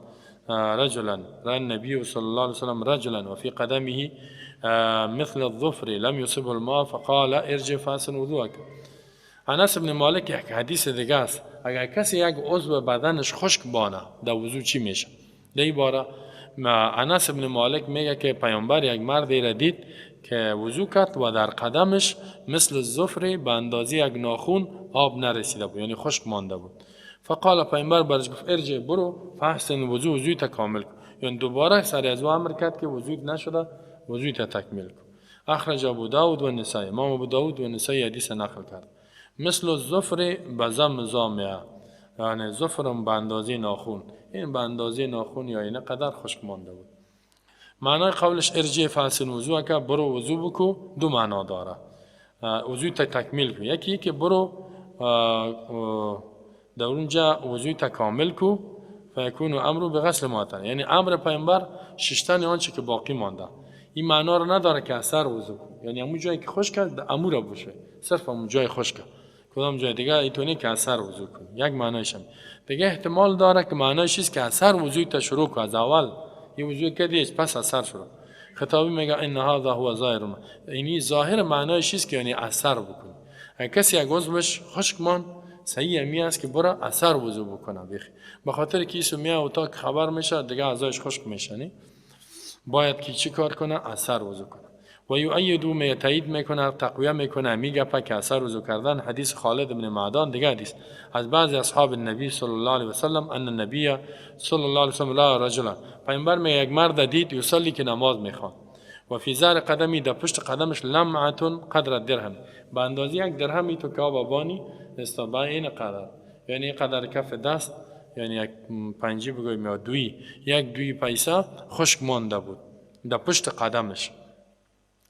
رجلا، رأى النبي صلى الله عليه وسلم رجلا وفي قدمه مثل الظفر لم يصبه الماء فقال ارجع فاحسن وضوءك. انس ابن مالک، یک حدیث دیگه است. اگر کسی یک عضو بدنش خشک بانه در وضو چی میشه؟ در این باره انس ابن مالک میگه که پیامبر یک مردی را دید که وضو کرد و در قدمش مثل ظفر به اندازه یک ناخون آب نرسیده بود، یعنی خشک مانده بود. فقال، پیامبر برش گفت ارجع، برو، فاحسن وضو، وضوی تا کامل کن. یعنی دوباره سر از امر کرد که وضوی نشده، وضوی تا تکمیل کن. اخرج ابو داود و نسائی، امام ابو داود و نسائی حدیث نقل کرد. مثل الظفر بضم ظا، یعنی ظفرم به اندازه ناخون، این به اندازه ناخون یا این قدر خشک مانده بود. معنای قولش ارجع فاحسن وضوءک، برو وضو بکو، دو معنا داره. وضوی تا تکمیل کو. یکی که برو در اونجا وضوی تا کامل کو، فیکون امر بغسل ما، یعنی امر پیامبر ششتن آنچه که باقی مانده. این معنا رو نداره که از سر وضو کن، یعنی همون جایی که خشک کرد امو را بشه، صرف همون جای خشک، کدام جای دیگه ایتونی که از سر وضو کن. یک معنایش هم دیگه احتمال داره که معنایش است که از سر وضوی تا شروع کن، از اول یه وضوی کردی پس از سر شروع. خطابی میگه ان هذا هو ظاهر، یعنی ظاهر معنایش است که یعنی از سر بکن. اگه کسی یک عضوش خشک مان، صحیح همی است که برو از سر وضو بکنه بیخی، به خاطر که ایسو میاد و تا که خبر میشه دیگه اعضایش خشک میشه. باید که چی کار کنه؟ از سر وضو کنه. و یؤید، می تایید میکنه، تقویه میکنه، میگه که از سر وضو کردن حدیث خالد بن معدان، دیگه حدیث از بعضی اصحاب النبی صلی الله علیه و سلم، ان النبی صلی الله علیه و سلم رأی رجلا، پیامبر می یک مرد دید، یصلی، که نماز میخوان، و فی ظهر قدمه، در پشت قدمش، لمعة قدر درهم، به اندازه یک درهم تو که آب بانی است، با این قدر، یعنی قدر کف دست، یعنی یک پنجی بگویم یا دوی، یک دوی پیسه خشک مانده بود در پشت قدمش.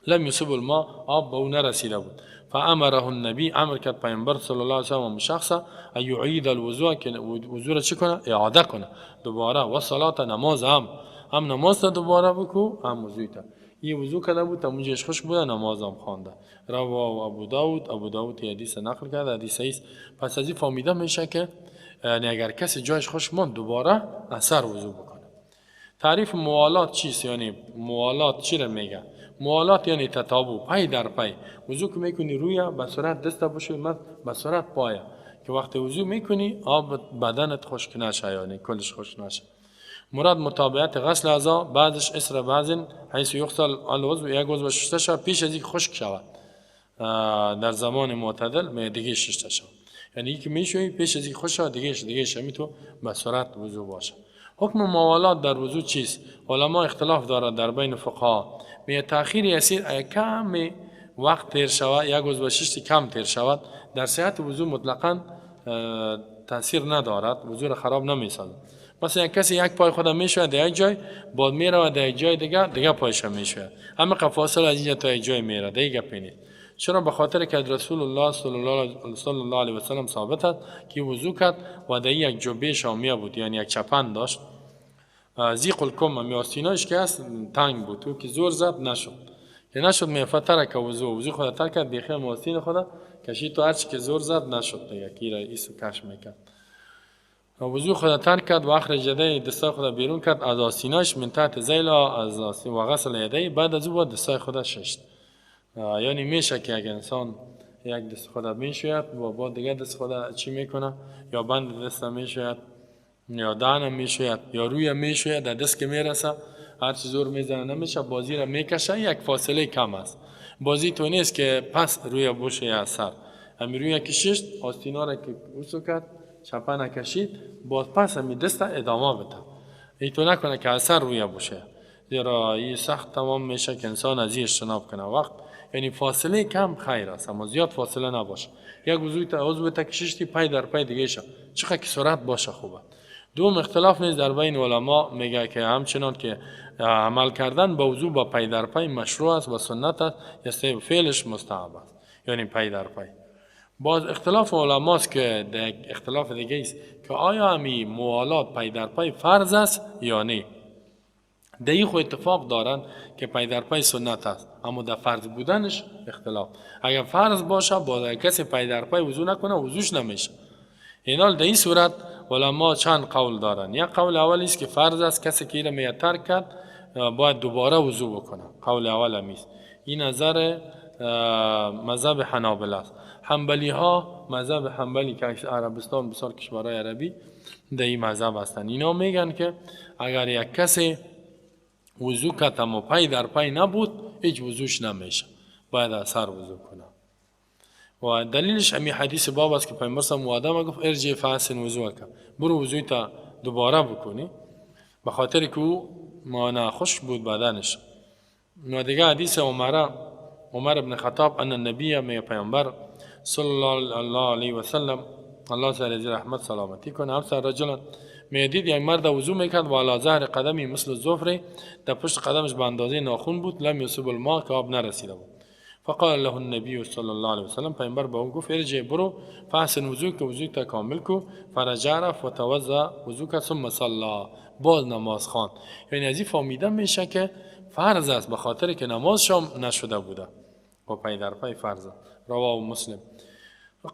لم یصب الماء، آب به او نرسیده بود. فامره النبی، امر کرد پیامبر صلی الله علیه و سلم شخص، ان یعید الوضوء، که وضو را چی کنه؟ اعاده کنه دوباره، و صلات، نماز هم، هم نماز دوباره بکو هم وضوی تا. یه وضو کرده بود تا اونجاش خشک بوده، نماز هم خوانده. رواه ابو داود، ابو داود حدیث نقل کرده، حدیث است. پس از این فهمیده میشه که یعنی اگر کسی جایش خشک ماند، دوباره از سر وضو بکنه. تعریف موالات چیست؟ یعنی موالات چی را میگه؟ موالات یعنی تتابع، پی در پی. وضو که میکنی، روی به سرعت دست بشوی، به سرعت پایه، که وقتی وضو میکنی آب بدنت خشک نشه، یعنی کلش خشک نشه. مراد متابعت غسل اعضا بعضش اثر بعض حيث یغسل العضو، یک عضو شسته شود پیش از اینکه خشک شود، در زمان معتدل دیگه شسته شود. یعنی یکی میشوی، پیش از اینکه خشک شود دیگه می تو به سرعت وضو باشه. حکم موالات در وضو چیست؟ علما اختلاف دارد در بین فقها. می تاخیر یسیر، کم وقت تیر شود، یک عضو ششتی کم تیر شود، در صحت وضو مطلقا تاثیر ندارد، وضو را خراب نمیسازد. مثلا یک کسی یک پای خود میشوید در یک جای، بعد میره در یک جای دیگه، دیگه پایش میشوید، همه فاصله از اینجا تا یک جای میره، دیگه گپی نیست. چرا؟ به خاطر که رسول الله صلی الله علیه و سلم ثابت است که وضو کرد و در یک جبه شامیه بود، یعنی یک چپن داشت، ضیق الکم، می آستیناش که است تنگ بود، تو که زور زد نشد، که نشد می فترک وضو، وضو خود ترک کرد، بیخی آستین خود کشید تو، هرچی که زور زد نشد دیگه، کی را ایسو کش میکرد. وضو خود ترک کرد و اخرج یدیه، دستای خود بیرون کرد از آستیناش، من تحت ذیلها، از آستین، و غسل یدیه، بعد از او با دستای خود ششت. یعنی میشه که اگر انسان یک دست خود میشوید و با دیگه دست خود چی میکنه، یا بند دست میشوید یا دهن میشوید یا روی میشوید، در دست که میرسه هر چی زور میزنه نمیشه، بازی را میکشه، یک فاصله کم است. بازی تو نیست که پس روی بوشه یا سر همی روی کشید، آستینا را که اوسو کرد، چپه نکشید، باز پس همی دست ادامه بده. ای تو نکنه که اثر روی باشه، زیرا این سخت تمام میشه که انسان از این اجتناب کنه. وقت یعنی فاصله کم خیر است، اما زیاد فاصله نباشه. یک عضو تا عضو تا کشیشتی، پای در پای دیگه شه، چقدر که سرعت باشه خوبه. دوم اختلاف نیز در بین علما، میگه که همچنان که عمل کردن با وضو با پای در پای مشروع است و سنت است، یا فعلش مستحب است، یعنی پای در پای. باز اختلاف علماست که اختلاف دیگه است که آیا همی موالات پای در پای فرض است یا نه. در خو اتفاق دارن که پای در پای سنت است، اما در فرض بودنش اختلاف. اگر فرض باشه، باز کسی پای در پای وضو نکنه وضوش نمیشه. اینال در این صورت علما چند قول دارن. یک قول اول است که فرض است، کسی که اینو ترک کرد باید دوباره وضو بکنه. قول اول همی است. این نظر مذهب حنابله است. حنبلی ها، مذهب حنبلی که عربستان، بسیار کشورهای عربی در این مذهب هستند، اینا میگن که اگر یک کسی وضو کرد اما پای در پای نبود، هیچ وضوش نمیشه، باید از سر وضو کنه. و دلیلش همی حدیث باب است که پیامبر صلی الله علیه و گفت ارجع فاحسن وضوءک، برو وضوی تا دوباره بکنی، به خاطر که او مانع خشک بود بدنش. و دیگه حدیث عمر بن خطاب ان النبی، میگه پیامبر صلی الله علیه و سلم، الله سر از رحمت سلامتی کنه، ابصر رجلا، میدید یک مرد وضو میکرد و علی ظهر قدمی مثل الظفر، در پشت قدمش به اندازه ناخن بود، لم یصب الماء، که آب نرسیده بود. فقال له النبی صلی الله علیه وسلم، پیامبر به او گفت ارجع، برو، فاحسن وضوء، که وضوء تا کامل کو. فرجع، رفت، و توضأ، وضو کرد، ثم صلى، باز نماز خواند. یعنی از این فهمیده میشه که فرض است، به خاطر که نماز شام نشده بوده و پی در پی فرض است. رواه مسلم.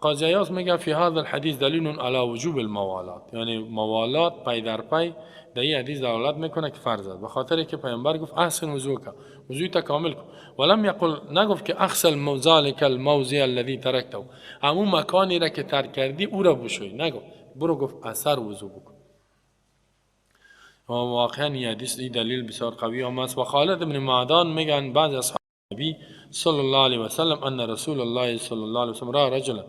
قاضی عیاض میگه فی هذا الحدیث دلیل علی وجوب الموالات، یعنی موالات پی در پی در این حدیث دلالت میکنه که فرض است، به خاطر که پیامبر گفت احسن وضوءک، وضوء تا کامل کن، ولم یقل، نگفت که اغسل ذلك الموضع الذي ترکته، همون مکانی را که ترک کردی او را بشوی، نگفت. برو، گفت از سر وضو بکن. و واقعا این حدیث، این دلیل بسیار قوی هم است. و خالد بن معدان میگن بعض اصحاب النبی صلی الله علیه و سلم ان رسول الله صلی الله علیه و سلم رأى رجلا،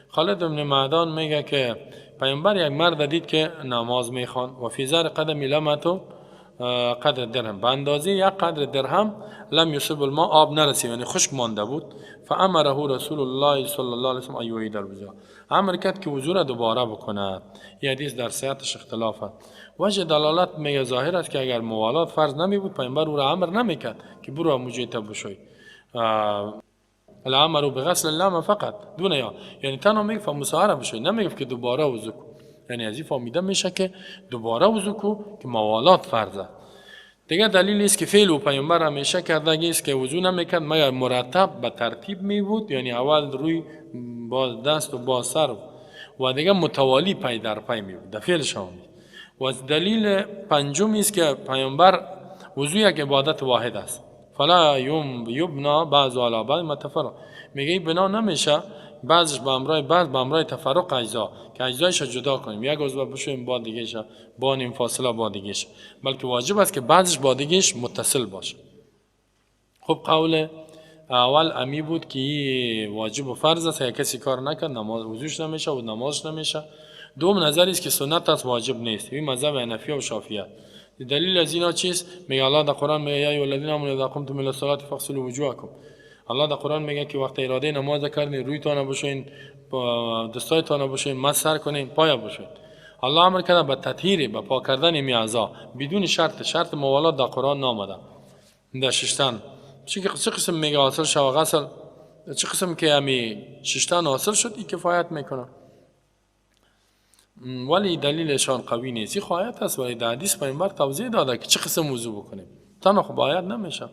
خالد بن معدان میگه که پیامبر یک مرد دید که نماز میخوان و فی ظهر قدمه لمعة قدر درهم، به اندازه یک قدر درهم، لم یصب الماء، آب نرسید، یعنی خشک مانده بود. فامره رسول الله صلی الله علیه و سلم ان یعید الوضوء، امر کرد که وضو را دوباره بکنه. این حدیث در صحتش اختلاف است. وجه دلالت میگه ظاهر است که اگر موالات فرض نمی بود، پیامبر او را امر نمیکرد که برو اموجه تا بشوی. لأمره بغسل اللمعة فقط دون یا، یعنی تنها میگه فمساهره بشوی، نمیگه که دوباره وضو کن. یعنی از این فهمیده میشه که دوباره وضو کو که موالات فرضه. دیگه دلیل است که فعل و پیامبر همیشه کرده است که وضو نمیکرد مگر مرتب به ترتیب می بود، یعنی اول روی، باز دست و باز سر و دیگه متوالی پی در پی می بود در فعل شما. و دلیل پنجم است که پیامبر وضو یک عبادت واحد است، فلا یبنى بعض علی بعض مع تفرق، میگه بنا نمیشه بعضش به همراه بعض به همراه تفرق اجزا، که اجزایش جدا کنیم، یک عضو بشویم با دیگه با نیم فاصله با دیگه، بلکه واجب است که بعضش با دیگهش متصل باشه. خب، قول اول امی بود که واجب و فرض است، اگر کسی کار نکرد نماز وضوش نمیشه و نمازش نمیشه. دوم نظری است که سنت است، واجب نیست. این مذهب حنفیه و شافعیه. دلیل از اینا چیست؟ میگه الله در قرآن میگه یا ایها الذین آمنوا اذا قمتم الى الصلاه فاغسلوا وجوهکم. الله در قرآن میگه که وقتی اراده نماز کردین، رویتان بشوین، دستایتان بشوین، مسح سر کنین، پای بشوین. الله امر کرده به تطهیر، به پاک کردن می اعضا بدون شرط. شرط موالات در قرآن نامده در ششتن. چه قسم میگه حاصل شو غسل، چه قسم که همی ششتن حاصل شد، این کفایت میکنه. ولی دلیلشان قوی نیست. خواهیت است، ولی در حدیث پیامبر توضیح داده که چه قسم وضو بکنیم، تنها خب آیت نمیشه.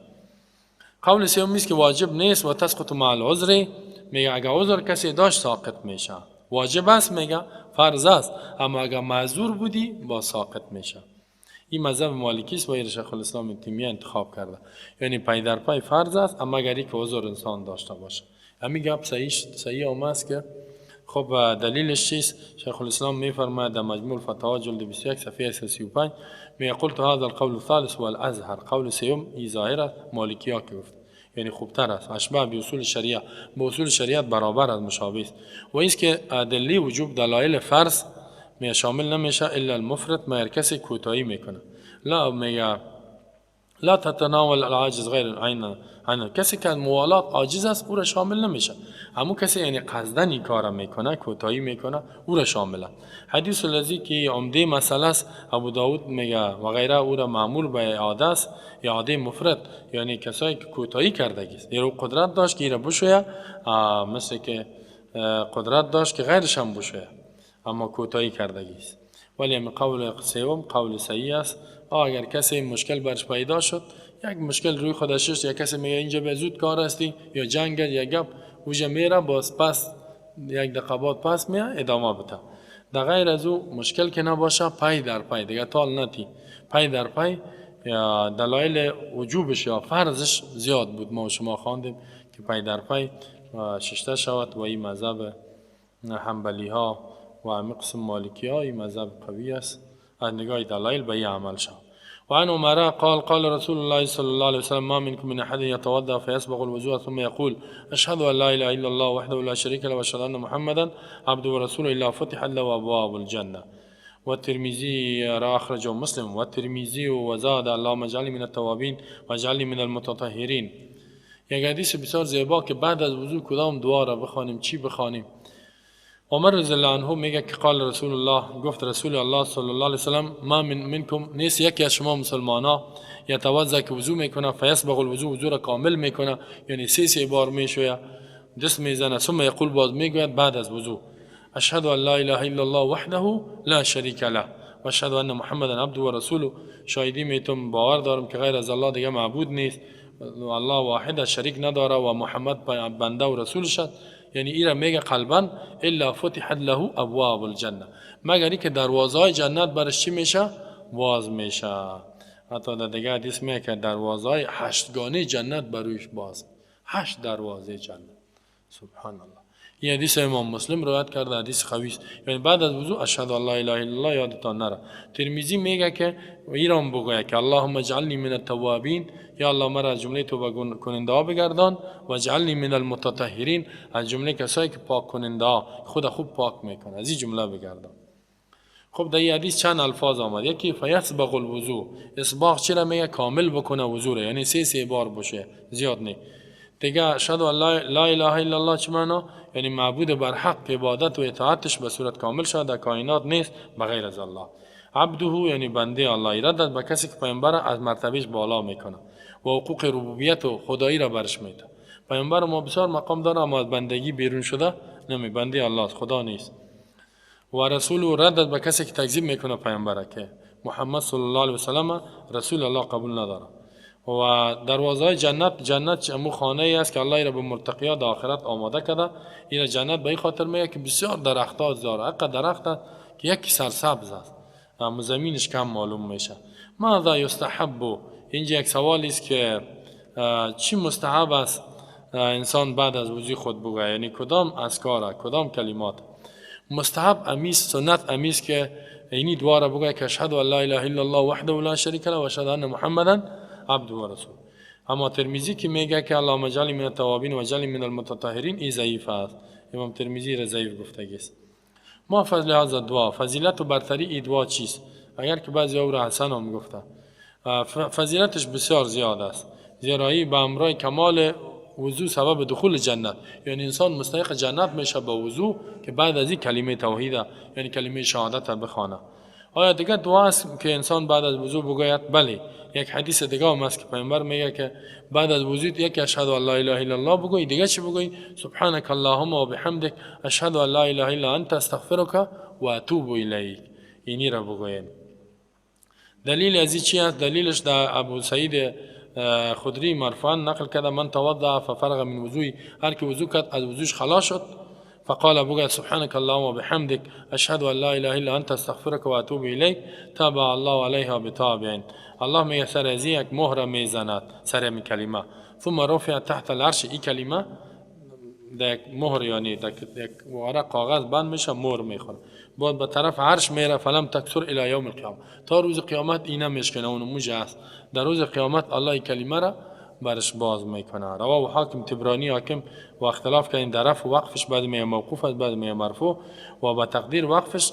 قول سوم است که واجب نیست و تسقط مع العذر. میگه اگه عذر کسی داشت ساقط میشه. واجب است، میگه فرض است، اما اگه معذور بودی با ساقط میشه. این مذهب مالکی است و این شیخ الاسلام تیمیه انتخاب کرده، یعنی پی در پی فرض است، اما اگر یک عذر انسان داشته باشه. همین گپ صحیح هم است که خب دلیلش چیست؟ شیخ الاسلام میفرماید در مجموع الفتاوا جلد 21 صفحه 35، میگه قلت هذا القول الثالث والاظهر، قول سوم ای ظاهر است، مالکی ها که گفت، یعنی خوبتر است، اشبه به اصول شریعه، با اصول شریعت برابر است، مشابه است. و ایست که ادله وجوب، دلایل فرض می شامل نمیشه الا المفرط، مگر کسی کوتاهی میکنه. لا، میگه لا تتناول العاجز غیر عین عین، کسی که موالات عاجز است او را شامل نمیشه، همون کسی یعنی قصدن این کار میکنه، کوتاهی میکنه، او را شامله. حدیث الذی که عمده مسئله است، ابو داود میگه و غیره، او را مأمور به اعاده است، اعاده مفرط، یعنی کسایی که کوتاهی کرده است، یعنی قدرت داشت که ایره بشویه، مثل که قدرت داشت که غیرش هم بشویه، اما کوتاهی کردگی است. ولی همین قول سوم قول صحیح است. اگر کسی مشکل برش پیدا شد، یک مشکل روی خودش است، یا کسی میگه اینجا به زود کار هستی یا جنگ یا گپ اوجا میره، باز پس یک دقیقه بعد پس میاد ادامه بده. در غیر از او مشکل که نباشه، پای در پای دیگه طال نتی، پای در پای یا دلایل وجوبش یا فرضش زیاد بود، ما و شما خواندیم که پای در پای ششته شود. و این مذهب حنبلی ها و همه قسم مالکی ها، این مذهب قوی است، از نگاه دلایل به این عمل شود. وعن عمر قال قال رسول الله صلى الله عليه وسلم ما منكم من أحد يتوضأ فيسبغ الوضوء ثم يقول أشهد أن لا إله إلا الله وحده لا شريك له وأشهد أن محمدا عبده ورسوله إلا فتحت له أبواب الجنة. والترمذي أخرجه مسلم. والترمذي وزاد اللهم اجعلني من التوابين واجعلني من المتطهرين. یک حدیث بسیار زیبا که بعد از وضو کدام دعا را بخوانیم، چی بخوانیم. عمر رضی الله عنه میگه که قال رسول الله، گفت رسول الله صلی الله علیه وسلم ما من منکم، نیست یکی از شما مسلمانا، یتوضا که وضو میکنه، فیسبغ الوضو، وضو را کامل میکنه، یعنی سه بار میشویه، دست میزنه، ثم یقول، باز میگوید بعد از وضو اشهد ان لا اله الا الله وحده لا شریک له و اشهد ان محمدا عبده و رسوله. شاهدی میتم، باور دارم که غیر از الله دیگه معبود نیست، الله واحد شریک نداره و محمد بنده و رسولش. یعنی ایرا میگه قلبا الا فتحت له ابواب الجنه، مگر اینکه دروازه های جنت برش چی میشه؟ باز میشه. حتی در دیگه حدیث میگه که دروازه های هشتگانه جنت برویش باز، 8 دروازه جنت. سبحان الله. این حدیث امام مسلم روایت کرده، حدیث قوی است. یعنی بعد از وضو اشهد ان لا اله الا الله یادتان نره. ترمذی میگه که ایران بگوید که اللهم اجعلنی من التوابین، یا الله مرا از جمله توبه کننده ها بگردان، و اجعلنی من المتطهرین، از جمله کسایی که پاک کننده ها، خود خوب پاک میکنه، از این جمله بگردان. خب در این حدیث چند الفاظ آمد. یکی فیسبغ الوضوء، اسباغ چرا میگه؟ کامل بکنه وضو، یعنی سه بار باشه، زیاد نه. دیگه اشهد ان لا اله الا الله چه معنا؟ یعنی معبود بر حق عبادت و اطاعتش به صورت کامل شده، در کائنات نیست بغیر از الله. عبده یعنی بنده الله، رد به کسی که پیامبر از مرتبهش بالا میکنه و حقوق ربوبیت و خدایی را برش میده. پیامبر ما بسیار مقام داره اما از بندگی بیرون شده نمی، بنده الله است، خدا نیست. و رسول رد به کسی که تکذیب میکنه پیامبر، که محمد صلی الله علیه و سلم رسول الله قبول نداره. و دروازه های جنت، جنت امو خانه ای است که الله را به مرتقیات آخرت آماده کرده. این جنت به این خاطر میگه که بسیار درختها داره، حق درخت است که یکی سرسبز است اما زمینش کم معلوم میشه. ماذا یستحب، اینجا یک سوالی است که چی مستحب است انسان بعد از وضوی خود بگه، یعنی کدام اذکار، کدام کلمات مستحب امیس، سنت امیس که اینی دعا را بگه که اشهد ان لا اله الا الله وحده لا شریک له و اشهد ان محمدا عبده و رسول. اما ترمذی که میگه که اللهم اجعلنی من التوابین و اجعلنی من المتطهرین، این ضعیف است. امام ترمذی را ضعیف گفته است. ما فضل هذا دعا، فضیلت و برتری این دعا چیست؟ اگر که بعضی او را حسن هم گفته، فضیلتش بسیار زیاد است، زیرا ای به امرای کمال وضو سبب دخول جنت، یعنی انسان مستحق جنت میشه با وضو که بعد از این کلمه توحید، یعنی کلمه شهادت بخوانه. آیا دیگه دعا است که انسان بعد از وضو بگوید؟ بله، یک حدیث دیگه هم است که پیامبر میگه که بعد از وضو یک اشهد ان لا اله الا الله بگوی، دیگه چی بگوی؟ سبحانك اللهم و بحمدک اشهد ان لا اله الا انت استغفرک و اتوب الیک، اینی را بگوین. دلیل از چی است؟ دلیلش در ابو سعید خدری مرفوعا نقل کرده من توضع ففرغ من وضوئی، هر که وضو کرد از وضوش خلاص شد، فقال بگه سبحانك اللهم وبحمدك اشهد ان لا اله الا انت استغفرك واتوب الیک تابع الله علیها بتابع. الله میگه سر از یک مهر میزند سر این کلمه، ثم رفع تحت العرش، این کلمه در یک مهر، یعنی در یک ورق کاغذ بند میشه، مهر میخوره، بعد به طرف عرش میره، فلم تکثر الی یوم القیامه، تا روز قیامت اینا میشکنه، اون موجه است. در روز قیامت الله این کلمه را برش باز میکنه. رواه حاکم، تبرانی حاکم و اختلاف کردن در رفع وقفش، بعد می موقوف است بعد می مرفوع، و با تقدیر وقفش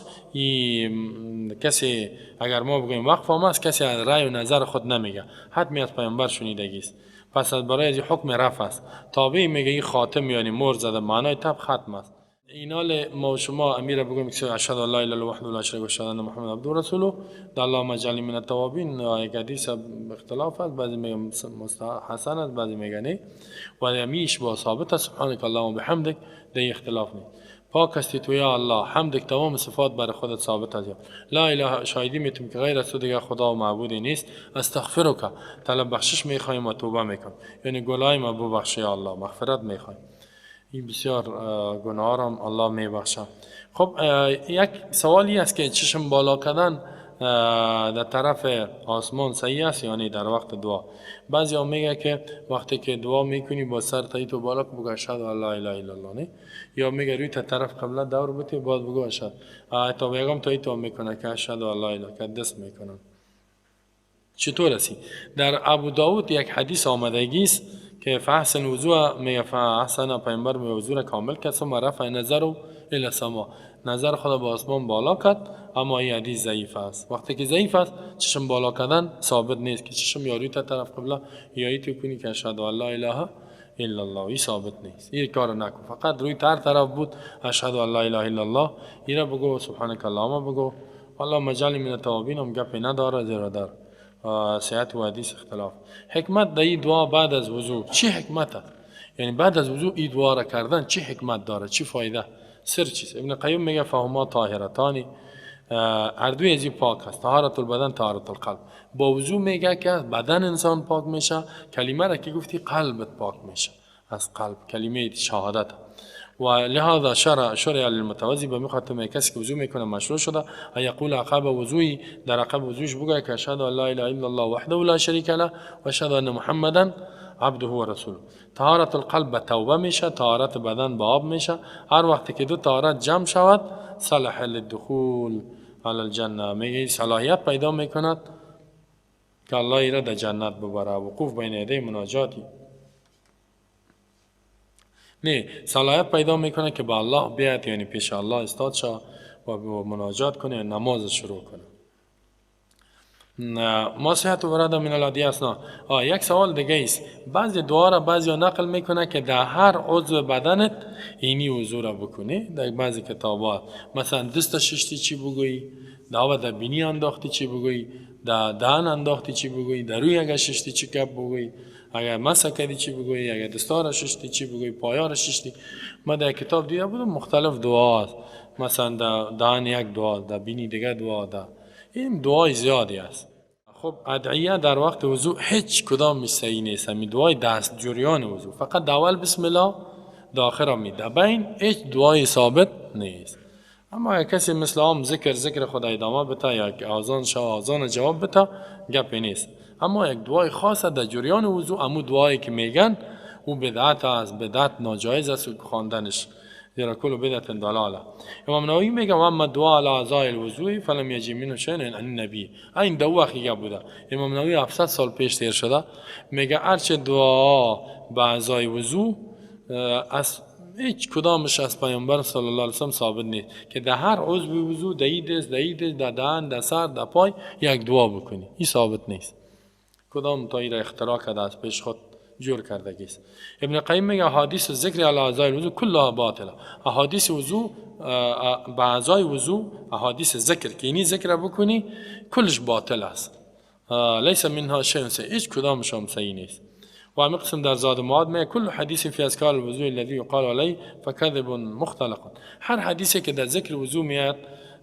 کسی اگر ما بگوییم وقف هم است، کسی از رأی و نظر خود نمیگه، حتمی از پیامبر شنیدگی است. پس از برای از حکم رفع است. تابعی میگه این خاتم یعنی مهر زده، معنای تب ختم است. اینال ما و شما امیر بگویم که اشهد ان لا اله الا الله وحده لا شریک له و اشهد ان محمد عبده و رسوله، در اللهم اجعلنی من التوابین. یک حدیث اختلاف است، بعضی میگن حسن است، بعضی میگن نه، و امیش با ثابت است. سبحانك اللهم بحمدک، در اختلاف نیست. پاک هستی تو یا الله، حمدک تمام صفات بر خودت ثابت است. لا اله، شاهدی میتم که غیر از تو دیگه خدا و معبودی نیست. استغفرک، طلب بخشش میخوایم و توبه میکنم، یعنی گناه ما ببخش یا الله، مغفرت میخوایم. این بسیار گناه را الله میبخشه. خب یک سوالی است که چشم بالا کردن در طرف آسمان صحیح است یعنی در وقت دعا؟ بعضی ها میگه که وقتی که دعا میکنی با سر تایی تو بالا که بگو اشهد ان لا اله الا الله، نه، یا میگه روی تا طرف قبله دور بتی بعد بگو اشهد، تا بیگم تایی تو میکنه که اشهد ان لا اله، که دست میکنن. چطور هستی؟ در ابو داود یک حدیث آمدگی است که فحسن وضوء میگه، فحسن پیامبر میگه وضوء را کامل کرد، ثم رفع نظر الی السما، نظر خدا به آسمان بالا کرد. اما این حدیث ضعیف است. وقتی که ضعیف است، چشم بالا کردن ثابت نیست که چشم یا روی تا طرف قبله یا تو کنی که اشهد ان لا اله الا الله، این ثابت نیست. این کار نکن، فقط روی هر طرف بود اشهد ان لا اله الا الله اینا بگو، سبحانك اللهم بگو، اللهم اجعلنی من التوابین هم گپی نداره، زیرا در صحت و حدیث اختلاف. حکمت در این دعا بعد از وضو چی حکمت است؟ یعنی بعد از وضو این دعا را کردن چی حکمت داره؟ چی فایده؟ سر چیست؟ ابن قیم میگه فهما طاهرتان، هر دوی از پاک است، طهارت البدن، طهارت القلب. با وضو میگه که بدن انسان پاک میشه، کلمه را که گفتی قلبت پاک میشه، از قلب کلمه شهادت. و لهذا شرع للمتوضی، به میخاطر کسی که وضو میکنه مشروع شده ان یقول عقب وضوئی، در عقب وضوش بگه که اشهد ان لا اله الا الله وحده لا شریک له و اشهد ان محمدا عبده و رسوله. طهارت القلب به توبه میشه، طهارت بدن به آب میشه. هر وقتی که دو طهارت جمع شود صلح للدخول علی الجنه، میگه صلاحیت پیدا میکند که الله ایره در جنت ببره. وقوف بین یدی مناجاتی نه، صلاحیت پیدا میکنه که با الله بیاد، یعنی پیش الله استاد شه و مناجات کنه، نماز شروع کنه. ما صحت ورد من الادعیه است. یک سوال دیگه است. بعضی دعا را بعضی نقل میکنه که در هر عضو بدنت اینی وضو را بکنی. در بعضی کتابات مثلا دست ششتی چی بگویی، در در بینی انداختی چی بگویی، در دهن انداختی چی بگویی، در روی اگر ششتی چی گپ بگویی، اگر مسح کردی چی بگویی، اگر دستا را ششتی چی بگویی، پایا را ششتی. ما در کتاب دیده بودم مختلف دعا است. مثلا در دهن یک دعا، در بینی دیگه دعا، در این دعای زیادی است. خب ادعیه در وقت وضو هیچ کدام صحیح نیست. همین دعای دست جریان وضو فقط در اول بسم الله، در آخر می، در بین هیچ دعای ثابت نیست. اما اگر کسی مثل عام ذکر خود ادامه بده یا آذان شو آذان جواب بده، گپی نیست. اما یک دعای خاص در جریان وضو، امو دعایی که میگن او بدعت است، بدعت ناجایز است خواندنش، زیرا کل بدعت ضلاله. امام نووی میگه و اما دعا علی اعضاء الوضوء فلم یجی منه شیء عن النبی. این دو وقت بوده. امام نووی 700 سال پیش تیر شده، میگه هرچه دعا به اعضای وضو از هیچ کدامش از پیامبر صلی الله علیه و سلم ثابت نیست که در هر عضو وضو، در این دست، در این دست، در دهن، در سر، در پای یک دعا بکنی، این ثابت نیست. کدام تا این را اختراع کرده از پیش خود جور کرده است. ابن قیم میگه احادیث ذکر علی اعضای الوضو كلها باطله. احادیث وضو به اعضای وضو احادیث ذکر که اینی ذکر بکنی کلش باطل است، لیس منها شیء صحیح، هیچ کدامش هم صحیح نیست. و همین قسم در زاد معاد میگه کل حدیث فی اذکار الوضوء الذي يقال علیه فکذب مختلق. هر حدیثی که در ذکر وضو میاد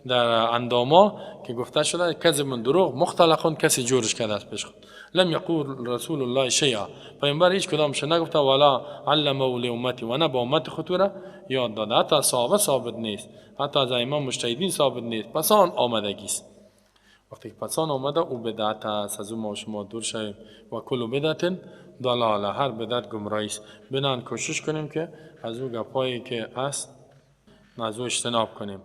در انداما که گفته شده کذب، دروغ، مختلق، کسی جورش کرده از پیش خود. لم یقول رسول الله شیئا، پیامبر هیچ کدامش نگفته، ولا علمه لامتی، و نه با امت خود را یاد داده. حتی صحابه ثابت نیست، حتی از ائمه مجتهدین ثابت نیست، پسان آمدگی است. وقتی که پسان آمده او بدعت است، از او ما شما دور شویم. و کل بدعت ضلاله، هر بدعت گمراهی است. بنان کوشش کنیم که از او گپایی که است از او اجتناب کنیم.